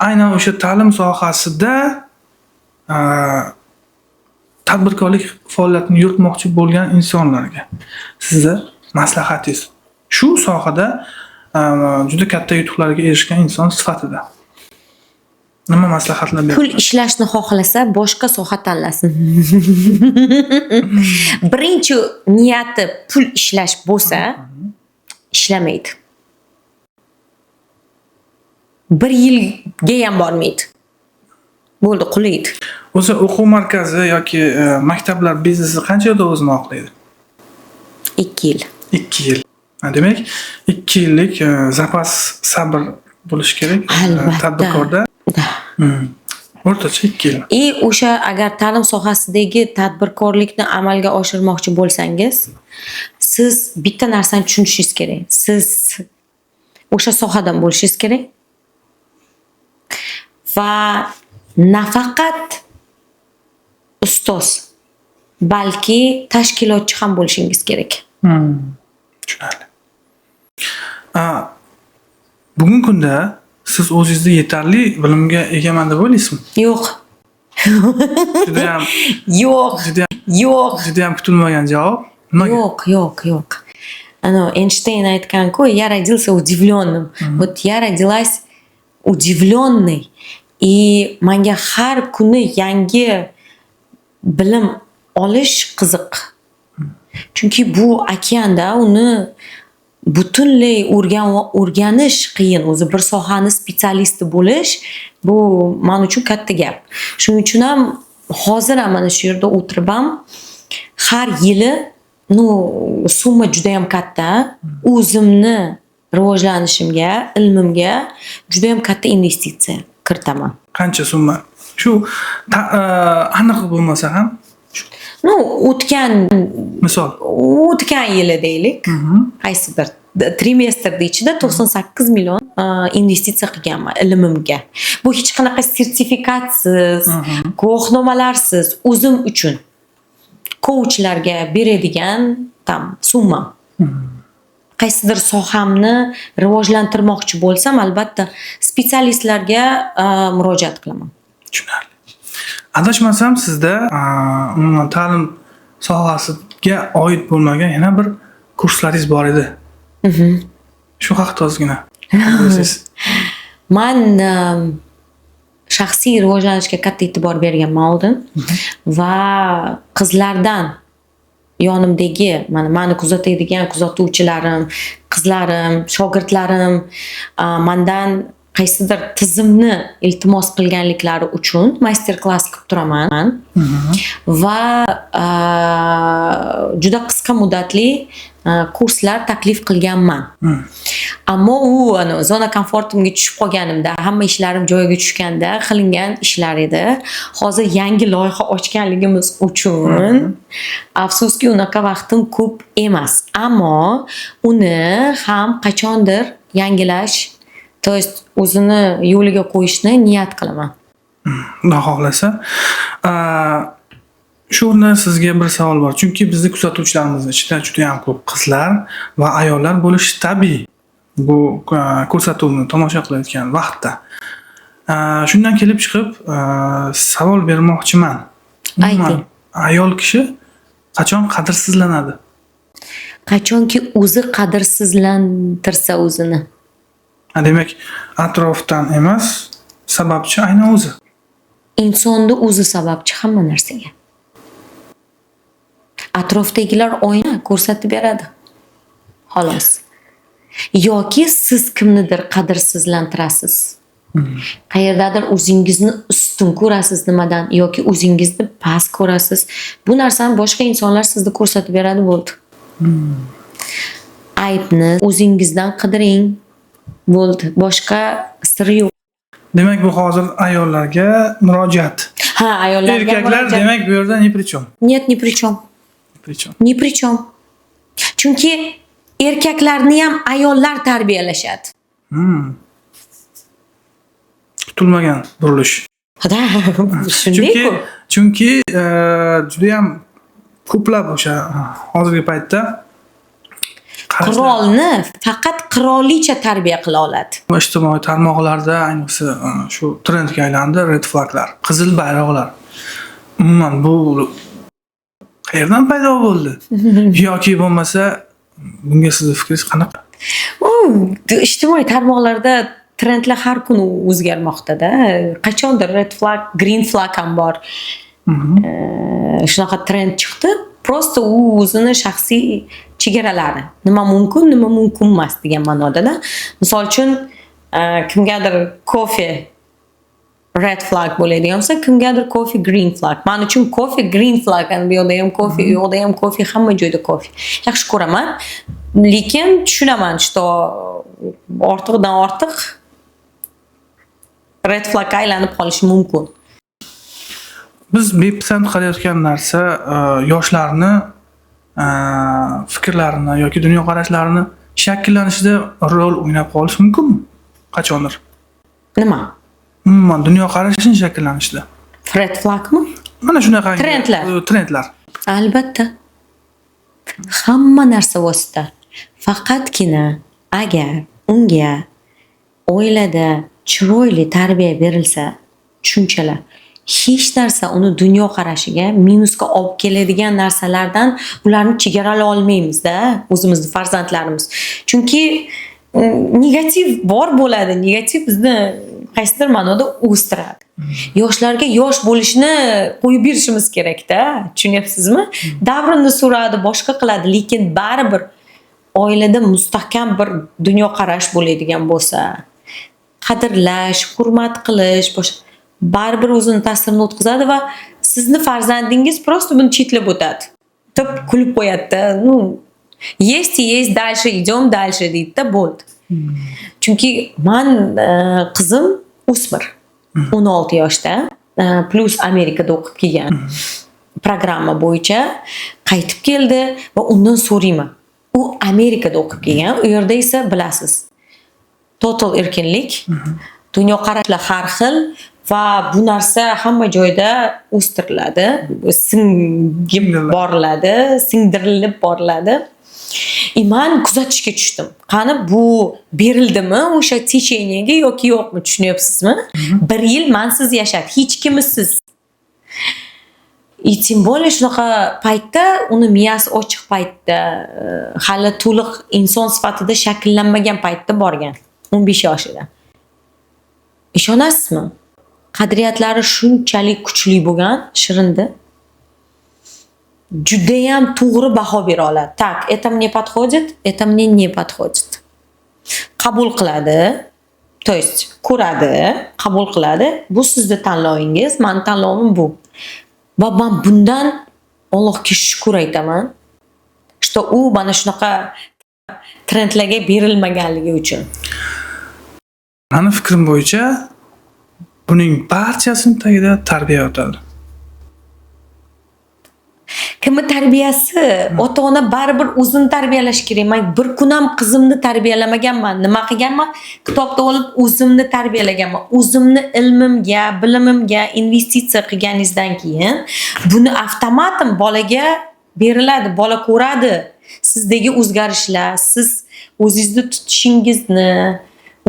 Aynan o'sha ta'lim sohasida tadbirkorlik faoliyatini yuritmoqchi bo'lgan insonlarga sizni maslahatingiz, shu sohada juda katta yutuqlarga erishgan inson sifatida nima maslahatlar Pul berasiz? ishlashni xohlasa, boshqa soha tanlasin. Birinchi niyati pul ishlash bo'lsa, ishlamaydi. Bir yilga ham bormaydi. Bo'ldi, qulaydi. O'zi o'quv markazi yoki maktablar biznesi qancha yilda o'zini oqlaydi? 2 yil. 2 yil. Ha, demak, 2 yillik zapas, sabr bo'lishi kerak Albatta. tadbirkorda. Да. O'rtacha 2 yil. И o'sha agar ta'lim sohasidagi tadbirkorlikni amalga oshirmoqchi bo'lsangiz, siz bitta narsani tushunishingiz kerak. Siz o'sha sohadan bo'lishingiz kerak. Va nafaqat ustoz, balki tashkilotchi ham bo'lishingiz kerak. Tushunarli. Bugungi kunda siz o'zingizni yetarli bilimga egaman deb o'ylaysizmi? Yo'q. Judayam Yo'q. judayam Yo'q. judayam kutilmagan javob. Nimaga? Yo'q, yo'q, yo'q. Ano, Эйнштейн aytgan-ku, "Я родился удивленным". Вот я родилась удивленной. И manga har kuni yangi bilim olish qiziq. Chunki bu okeanda uni butunlay o'rganish qiyin. O'zi bir sohani spetsialisti bo'lish bu men uchun katta gap. Shuning uchun ham Hozir ham mana shu yerda o'tirib ham har yili, ну, summa judayam katta. O'zimni rivojlanishimga, ilmimga judayam katta investitsiya kiritaman. Qancha summa? Shu aniq bo'lmasa ham. Ну, o'tgan Misol. o'tgan yili deylik, qaysidir trimestrda ichida 98 million investitsiya qilganman ilmimga. Bu hech qanaqa sertifikatsiz, guvohnomalarsiz, o'zim uchun kouchlarga beradigan там summam. Qaysidir sohamni rivojlantirmoqchi bo'lsam, albatta специалист larga murojaat qilaman. Tushunarli. Adashmasam, sizda umuman ta'lim sohasiga oid bo'lmagan yana bir kurslaringiz bor edi. Shu haqida ozgina bo'lsangiz. Man shaxsiy rivojlanishga katta e'tibor berganman oldin va qizlardan, yonimdagi, mana mani kuzatadigan kuzatuvchilarim, qizlarim, shogirdlarim mandan qaysidir tizimni iltimos qilganliklari uchun master klass qilib turaman va juda qisqa muddatli kurslar taklif qilganman. Ammo u ani зона комфорт imga tushib qolganimda, hamma ishlarim joyiga tushganda qilingan ishlar edi. Hozir yangi loyiha ochganligimiz uchun, afsuski, unaqa vaqtim ko'p emas. Ammo uni ham qachondir yangilash, то есть o'zini yo'liga qo'yishni niyat qilaman. Xudo xohlasa. Shu o'rinda sizga bir savol bor. Chunki bizni kuzatuvchilarimiz ichida juda ham ko'p qizlar va ayollar bo'lishi tabiiy. Bu ko'rsatuvni tomosha qilayotgan vaqtda. Shundan kelib chiqib, savol bermoqchiman. Umuman, Ayting. ayol kishi qachon qadrsizlanadi? Qachonki o'zi qadrsizlantirsa o'zini. Ha, demak, atrofdan emas, sababchi aynan o'zi. Insonni o'zi sababchi hamma narsaga. Atrofdagilar oyna ko'rsatib beradi. Xolos. Yoki siz kimnidir qadrsizlantirasiz. Qayerdadir o'zingizni ustun ko'rasiz nimadan yoki o'zingizni past ko'rasiz. Bu narsani boshqa insonlar sizni ko'rsatib beradi, bo'ldi. Aybni o'zingizdan qidiring. Bo'ldi. Boshqa siri yo'q. Demak, bu hozir ayollarga murojaat. Ha, ayollarga Erkaklar murojaat. demak, bu yerda ни при чем. Нет, ни при чем. При чем. Ни при чем. Chunki erkaklarni ham ayollar tarbiyalashadi. Kutilmagan burilish. Да, Chunki shunday-ku. chunki judayam ko'plab o'sha hozirgi paytda qarashlar- Qirolni faqat qirolicha tarbiya qila oladi. Ijtimoiy tarmoqlarda ayniqsa shu trendga aylandi red flaglar, qizil bayroqlar. Umuman, bu qayerdan paydo bo'ldi? Yoki bo'lmasa, bunga sizni fikringiz qanaqa? U ijtimoiy tarmoqlarda trendlar har kuni o'zgarmoqda-da. Qachondir red flag, green flag ham bor. Shunaqa trend chiqdi. Просто u o'zini shaxsiy chegaralari. Nima mumkin, nima mumkin emas degan ma'noda-da. Misol uchun, kimgadir kofe red flag bo'ladigan bo'lsa, kimgadir kofe green flag. Man uchun kofe green flag. Yani bu yoqda ham kofe, u yoqda ham kofe, hamma joyda kofe. Yaxshi ko'raman. Lekin tushunaman, что ortiqdan ortiq red flagga aylanib qolishi mumkin. Biz bepisand qilayotgan narsa yoshlarni fikrlarini yoki dunyoqarashlarini shakllanishida rol o'ynab qolishi mumkinmi? Qachondir. Nima? Umuman, dunyoqarashini shakllanishida. Red flagmi? Mana shunaqa Trendlar. Trendlar. Albatta. Hamma narsa vosita. Faqatgina agar unga oilada chiroyli tarbiya berilsa, tushunchalar, hech narsa uni dunyoqarashiga minusga olib keladigan narsalardan ularni chegarala olmaymiz-da, o'zimizni farzandlarimiz. Chunki negativ bor bo'ladi, negativ bizni qaysidir ma'noda o'stiradi. Yoshlarga yosh bo'lishni qo'yib berishimiz kerakda, tushunyapsizmi? Davrini suradi, boshqa qiladi, lekin baribir oilada mustahkam bir dunyoqarash bo'ladigan bo'lsa, qadrlash, hurmat qilish, boshqa, baribir o'zini ta'sirini o'tkazadi va Sizni farzandingiz просто buni chetlab o'tadi. Deb kulib qo'yadi-da. Ну, есть и есть, дальше идем, дальше deydi-da, bo'ldi. Chunki man qizim o'smir. 16 yoshda, plyus Amerikada o'qib kelgan. Programma bo'yicha qaytib keldi va undan so'rayman. U Amerikada o'qib kelgan, u yerda esa bilasiz, total erkinlik, dunyoqarashlar har xil va bu narsa hamma joyda o'stiriladi, singib Singdiriladi. Boriladi, singdirilib boriladi. И man kuzatishga tushdim. Qani, bu berildimi o'sha течение ga yoki yo'qmi, tushunyapsizmi? Bir yil mansiz yashadi, hech kimisiz. И тем более shunaqa paytda, uni miyasi ochiq paytda, hali to'liq inson sifatida shakllanmagan paytda borgan. 15 yoshida. Ishonasizmi? Qadriyatlari shunchalik kuchli bo'lgan, Shirinda. Judayam to'g'ri baho bera oladi. Так, это мне подходит, это мне не подходит. Qabul qiladi, то есть ko'radi, qabul qiladi. Bu sizni tanlovingiz, mani tanlovim bu. Va man bundan Allohga shukur aytaman, что u mana shunaqa trendlarga berilmaganligi uchun. Mani fikrim bo'yicha, buning barchasini tagida tarbiya yotadi. Kimni tarbiyasi? Ota-ona baribir o'zini tarbiyalashi kerak. Man bir kun ham qizimni tarbiyalamaganman. Nima qilganman? Kitobda olib o'zimni tarbiyalaganman. O'zimni ilmimga, bilimimga investitsiya qilganingizdan keyin buni avtomatim bolaga beriladi. Bola ko'radi sizdagi o'zgarishlar, siz o'zingizni tutishingizni,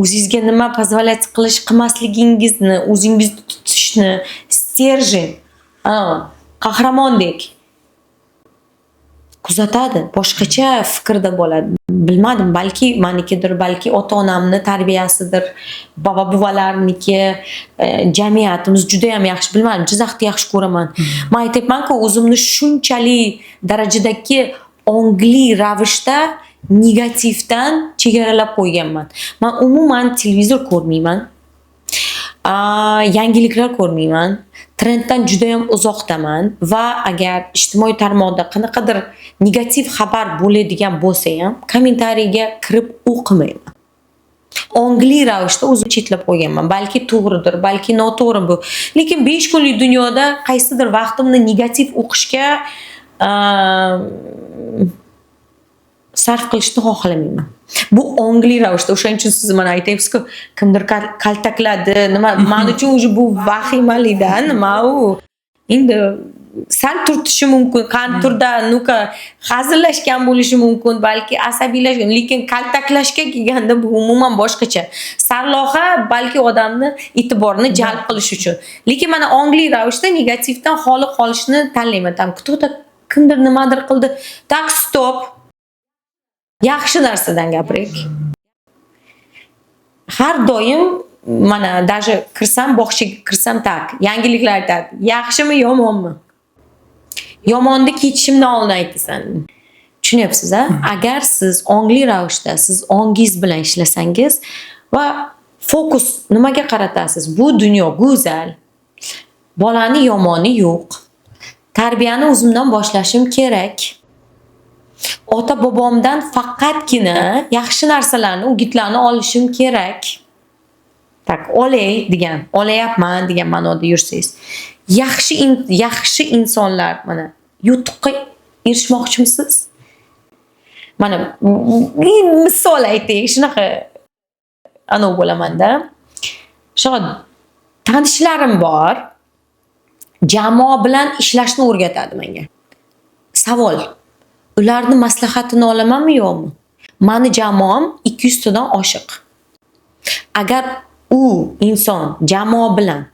o'zingizga nima позволять qilish, qilmasligingizni, o'zingizni tutishni, стержень, qahramondek kuzatadi. Boshqacha fikrda bo'ladi. Bilmadim, balki manikidir, balki ota-onamni tarbiyasidir, bobo buvalarniki, jamiyatimiz judayam yaxshi, bilmadim, Jizzaxni yaxshi ko'raman. Man aytyapman-ku, o'zimni shunchalik darajadagi ongli ravishda negativdan chegaralab qo'yganman. Man umuman televizor ko'rmayman. Yangiliklar ko'rmayman. Trenddan judayam uzoqdaman va agar ijtimoiy tarmoqda qanaqadir negativ xabar bo'ladigan bo'lsa ham, kommentariyga kirib o'qimayman. Ongli ravishda o'zim chetlab qo'yganman. Balki to'g'ridir, balki noto'g'ri bu. Lekin 5 kunlik dunyoda qaysidir vaqtimni negativ o'qishga sarf qilishni xohlamayman. Bu ongli ravishda. O'shaning uchun siz mana aytyapsiz-ku, kimdir kaltakladi, nima, men uchun уже bu vahimalida, nima u? Endi sal turtishi mumkin, qanturda ну-ка hazillashgan bo'lishi mumkin, balki asabiylashgan, lekin kaltaklashga kelganda bu umuman boshqacha. Sarlavha balki odamni e'tiborini jalb qilish uchun. Lekin mana ongli ravishda negativdan xoli qolishni tanlayman. Там кто-то, kimdir nimadir qildi. Так, стоп. Yaxshi narsadan gapiraylik. Har doim mana даже kirsam, bog'chaga kirsam, так, yangiliklar aytadi. Yaxshimi, yomonmi? Yomonni ketishimdan oldin aytasan. Tushunyapsiz, a? Agar siz ongli ravishda, siz ongingiz bilan ishlasangiz va fokus nimaga qaratasiz? Bu dunyo go'zal. Bolani yomoni yo'q. Tarbiyani o'zimdan boshlashim kerak. Ota bobomdan faqatgina yaxshi narsalarni, o'gitlarni olishim kerak. Так, olay degan, olayapman degan ma'noda yursangiz. Yaxshi insonlar, mana yutuqqa erishmoqchimisiz? Mana misol aytaylik, shunaqa anavi bo'lamanda. Shunaqa tanishlarim bor. Jamoa bilan ishlashni o'rgatadi menga. Savol. Ularni maslahatini olamanmi, yo'qmi? Mani jamoam 200 tadan oshiq. Agar u inson jamoa bilan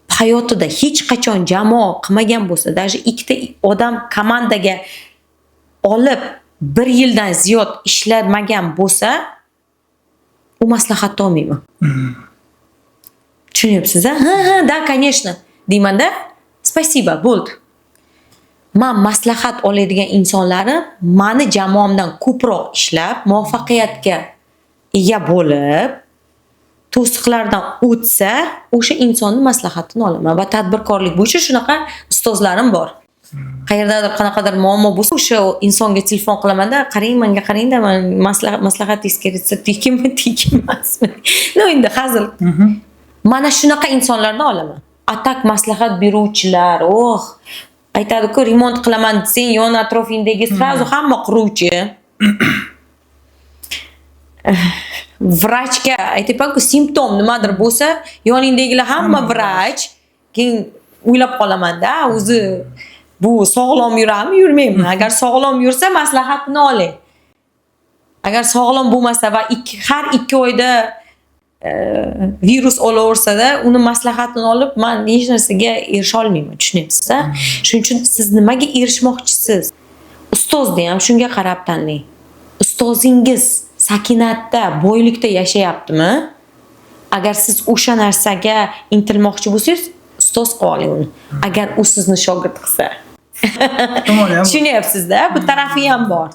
hayotida hech qachon jamoa qilmagan bo'lsa, даже ikkita odam komandaga olib bir yildan ziyod ishlamagan bo'lsa, u maslahatni olmayman. Tushunyapsiz, a? Ha, да, конечно deymanda. Спасибо, bo'ldi. Man maslahat oladigan insonlarim mani jamoamdan ko'proq ishlab, muvaffaqiyatga ega bo'lib, To'siqlardan o'tsa, o'sha insonni maslahatini olaman va tadbirkorlik bo'yicha shunaqa ustozlarim bor. Qayerdadir qanaqadir muammo bo'lsa, o'sha insonga telefon qilamanda, "Qarang, menga qarangda, man maslahatingiz kerak desa, tekinmi, tekin emasmi?" Ну, endi hazil. Mana shunaqa insonlarni olaman. А так maslahat beruvchilar, oh, aytadi-ku, remont qilaman desang, yon atrofingdagi сразу hamma quruvchi. Vrachga aytyapman-ku, simptom nimadir bo'lsa, yoningdagilar hamma vrach. Keyin o'ylab qolamanda, o'zi bu sog'lom yuradimi, yurmaymi? Agar sog'lom yursa, maslahatini oling. Agar sog'lom bo'lmasa va har 2 oyda virus olaversada, uni maslahatini olib, man hech narsaga erisha olmayman, tushunyapsiz a? Shuning uchun siz nimaga erishmoqchisiz? Ustozni ham shunga qarab tanlang. Ustozingiz sakinatda, boylikda yashayaptimi? Agar siz o'sha narsaga intilmoqchi bo'lsangiz, ustoz qilib oling uni. Agar u sizni shogird qilsa. Tomoni ham bor. Tushunyapsiz-da? Bu tarafi ham bor.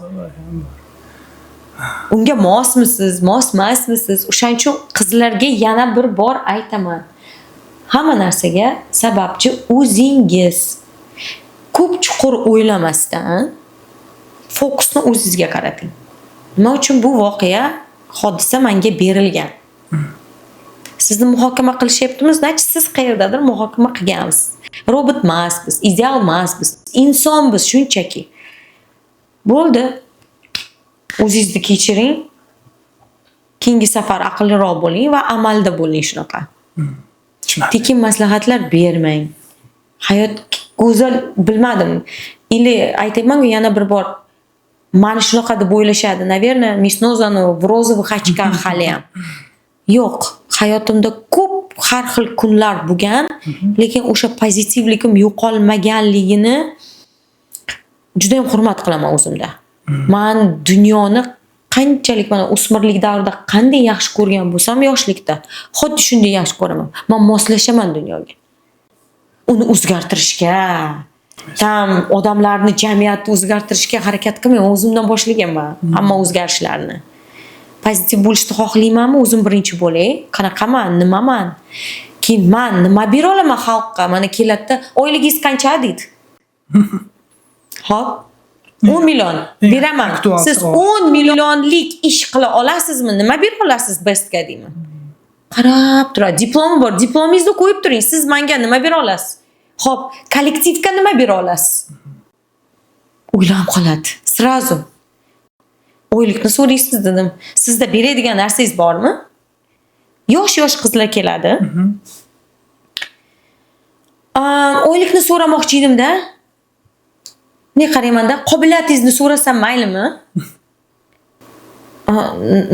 Unga mosmisiz, mos emasmisiz? O'shaning uchun qizlarga yana bir bor aytaman. Hamma narsaga sababchi o'zingiz. Ko'p chuqur o'ylamasdan fokusni o'zingizga qarating. Nima uchun bu voqea, hodisa menga berilgan? Sizni muhokama qilishyaptimi? Значит, siz qayerdadir muhokama qilgansiz. Robot emasmiz, ideal emasmiz, insonmiz shunchaki. Bo'ldi. O'zingizni kechiring. Keyingi safar aqlliroq bo'ling va amalda bo'ling shunaqa. Tushunarli. Tekin maslahatlar bermang. Hayot go'zal, bilmadim. Или aytyapman-ku yana bir bor, mani shunaqa deb o'ylashadi. Наверное, Miss Nozani в розовых очках haliyam. Yo'q, hayotimda ko'p har xil kunlar bo'lgan, lekin o'sha pozitivligim yo'qolmaganligini judayam hurmat qilaman o'zimda. Man dunyoni qanchalik, mana, o'smirlik davrida qanday yaxshi ko'rgan bo'lsam yoshlikda, xuddi shunday yaxshi ko'raman. Man moslashaman dunyoga. Uni o'zgartirishga, там odamlarni, jamiyatni o'zgartirishga harakat qilmayman, o'zimdan boshlaganman hamma o'zgarishlarni. Pozitiv bo'lishni xohlaymanmi? O'zim birinchi bo'lay. Qanaqaman, nimaman? Keyin man nima bera olaman xalqqa? Mana keladida, "Oyligingiz qancha?" deydi. Hop. 10 million Eng beraman. aktual Siz savol. 10 millionlik ish qila olasizmi? Nima bera olasiz Bestga deyman. Qarab turadi. Diplomi bor. Diplomingizni qo'yib turing. Siz menga nima bera olasiz? Xo'p, kollektivga nima bera olasiz? O'ylanib qoladi. Сразу. "Oylikni so'raysiz", dedim. "Sizda beradigan narsangiz bormi?" Yosh-yosh qizlar keladi. "Oylikni so'ramoqchi edimda." Ne qaraymanda, "Qobiliyatingizni so'rasam maylimi?"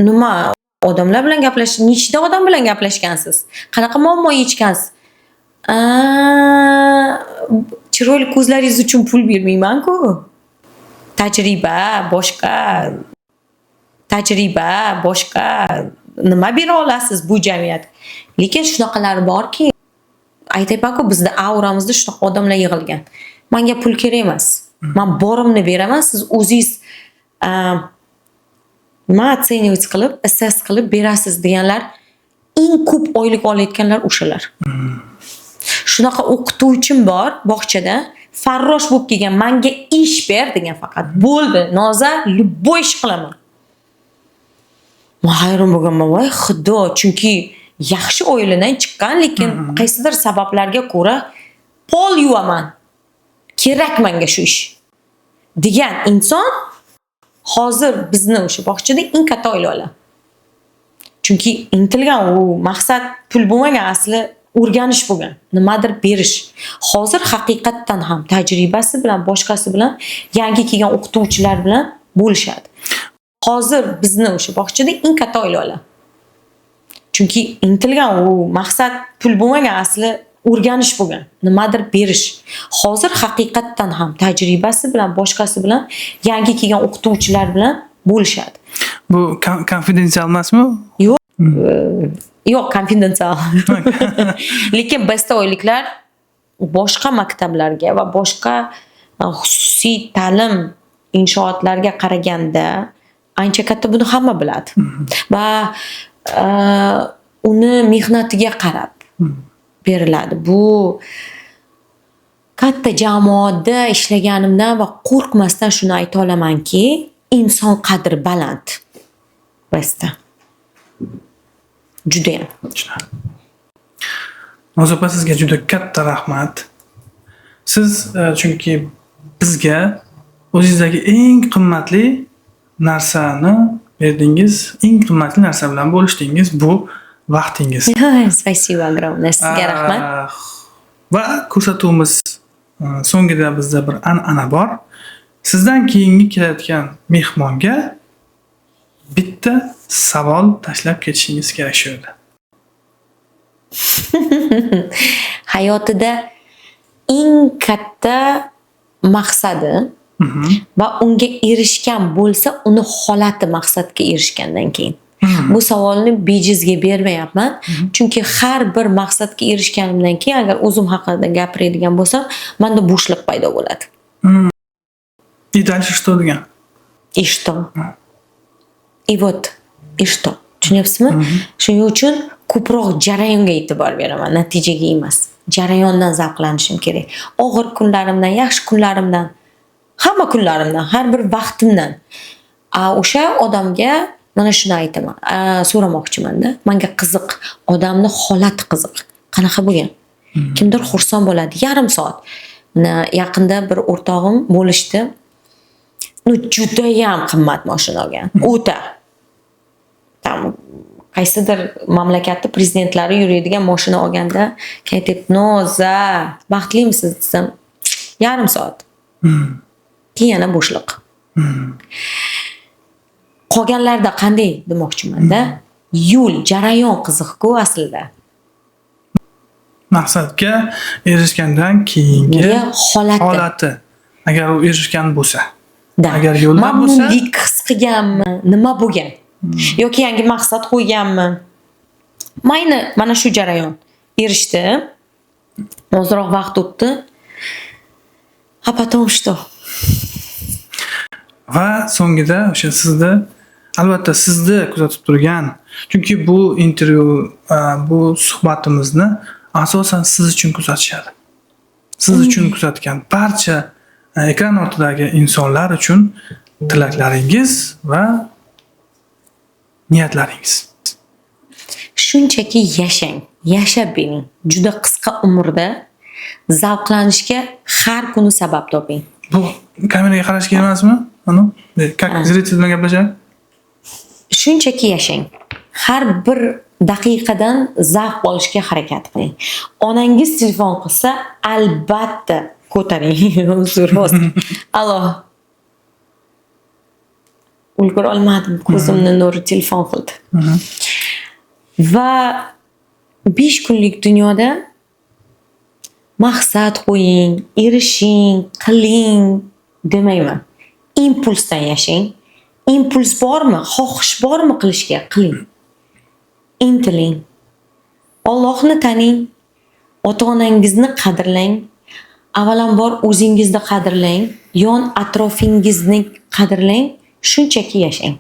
Nima odamlar bilan gaplash, nechta odam bilan gaplashgansiz? Qanaqa muammo yechgansiz? Chiroyli ko'zlaringiz uchun pul bermayman-ku. Tajriba, boshqa tajriba, boshqa nima bera olasiz bu jamiyatga? Lekin shunaqalari borki, aytyapman-ku, bizda auramizda shunaqa odamlar yig'ilgan. "Menga pul kerak emas. Man borimni beraman, siz o'zingiz nima оценивать qilib, assess qilib berasiz" deganlar eng ko'p oylik olayotganlar o'shalar. Shunaqa o'qituvchim bor bog'chada, farrosh bo'lib kelgan, "Manga ish ber" degan faqat. "Bo'ldi, Noza, любой ish qilaman." Man hayron bo'lganman, voy Xudo, chunki yaxshi oiladan chiqqan, lekin qaysidir sabablarga ko'ra "Pol yuvaman. Kerak menga shu ish" degan inson hozir bizni o'sha bog'chada eng katta oylik oladi. Chunki intilgan, u maqsad pul bo'lmagan, asli o'rganish bo'lgan, nimadir berish. Hozir haqiqatdan ham tajribasi bilan, boshqasi bilan yangi kelgan o'qituvchilar bilan bo'lishadi. Hozir bizni o'sha bog'chada eng katta oylik oladi. Chunki intilgan, u maqsad pul bo'lmagan, asli o'rganish bo'lgan, nimadir berish. Hozir haqiqatdan ham tajribasi bilan, boshqasi bilan yangi kelgan o'qituvchilar bilan bo'lishadi. Bu konfidensial emasmi? Yo'q. Yo'q, konfidensial. Lekin besta oyliklar boshqa maktablarga va boshqa xususiy ta'lim inshootlarga qaraganda ancha katta, buni hamma biladi. Va Uni mehnatiga qarab beriladi. Bu katta jamoada ishlaganimdan va qo'rqmasdan shuni ayta olamanki, inson qadri baland. Basta. Judayam. Tushunarli. Noza opa, sizga juda katta rahmat. Siz chunki bizga o'zingizdagi eng qimmatli narsani berdingiz, eng qimmatli narsa bilan bo'lishdingiz, bu vaqtingiz. Спасибо огромное. Sizga rahmat. Va ko'rsatuvimiz so'ngida bizda bir an'ana bor. Sizdan keyingi kelayotgan mehmonga bitta savol tashlab ketishingiz kerak shu yerda. Hayotida eng katta maqsadi va unga erishgan bo'lsa, uni holati maqsadga erishgandan keyin. Bu savolni bejizga bermayapman. Chunki har bir maqsadga erishganimdan keyin, agar o'zim haqida gapiradigan bo'lsam, menda bo'shliq paydo bo'ladi. И дальше что degan? И что? И вот, и что? Tushunyapsizmi? Shuning uchun ko'proq jarayonga e'tibor beraman, natijaga emas. Jarayondan zavqlanishim kerak. Og'ir kunlarimdan, yaxshi kunlarimdan, hamma kunlarimdan, har bir vaqtimdan. O'sha odamga mana shuni aytaman, so'ramoqchimanda. Menga qiziq, odamni holati qiziq. Qanaqa bo'lgan? Kimdir xursand bo'ladi yarim soat. Mana yaqinda bir o'rtog'im bo'lishdi. Ну, judayam qimmat mashina olgan. O'ta. Там qaysidir mamlakatni prezidentlari yuradigan mashina olganda, keyin aytyapti: "Noza, baxtlimisiz?" desam, yarim soat. Keyin yana bo'shliq. Qolganlarda qanday demoqchimanda. Yo'l, jarayon qiziq-ku aslida. Maqsadga erishgandan keyingi holati. Holati. Agar u erishgan bo'lsa. Да. Agar yo'lda bo'lsa, Mamnunlik his qilganmi? Nima bo'lgan? Yoki yangi maqsad qo'yganmi? Mayli, mana shu jarayon. Erishdi. Ozroq vaqt o'tdi. А потом что? Va so'ngida o'sha sizni, albatta, sizni kuzatib turgan, chunki bu intervyu, bu suhbatimizni asosan siz uchun kuzatishadi. Siz uchun kuzatgan barcha ekran ortidagi insonlar uchun tilaklaringiz va niyatlaringiz. Shunchaki yashang, yashab bering. Juda qisqa umrda zavqlanishga har kuni sabab toping. Bu kameraga qarash kerak emasmi? Anu, как зритель bilan gaplashadi? Shunchaki yashang. Har bir daqiqadan zavq olishga harakat qiling. Onangiz telefon qilsa, albatta ko'taring. Uzr, hozir. Alo. Ulgura olmadim, ko'zimni nuri telefon qildi. Va 5 kunlik dunyoda maqsad qo'ying, erishing, qiling demayman. Impulsdan yashang. Impuls bormi, xohish bormi qilishga, qiling. Intiling. Allohni taning, ota-onangizni qadrlang. Avvalambor o'zingizni qadrlang, yon atrofingizni qadrlang, shunchaki yashang.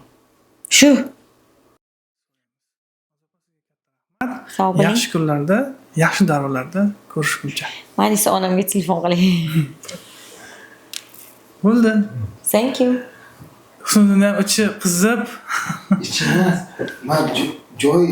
Shu. Sog' bo'ling. Yaxshi kunlarda, yaxshi davrlarda ko'rishguncha. Mayli, onamga telefon qiling. Bo'ldi. Thank you. Husniddin ham ichi qizib Ichini man joy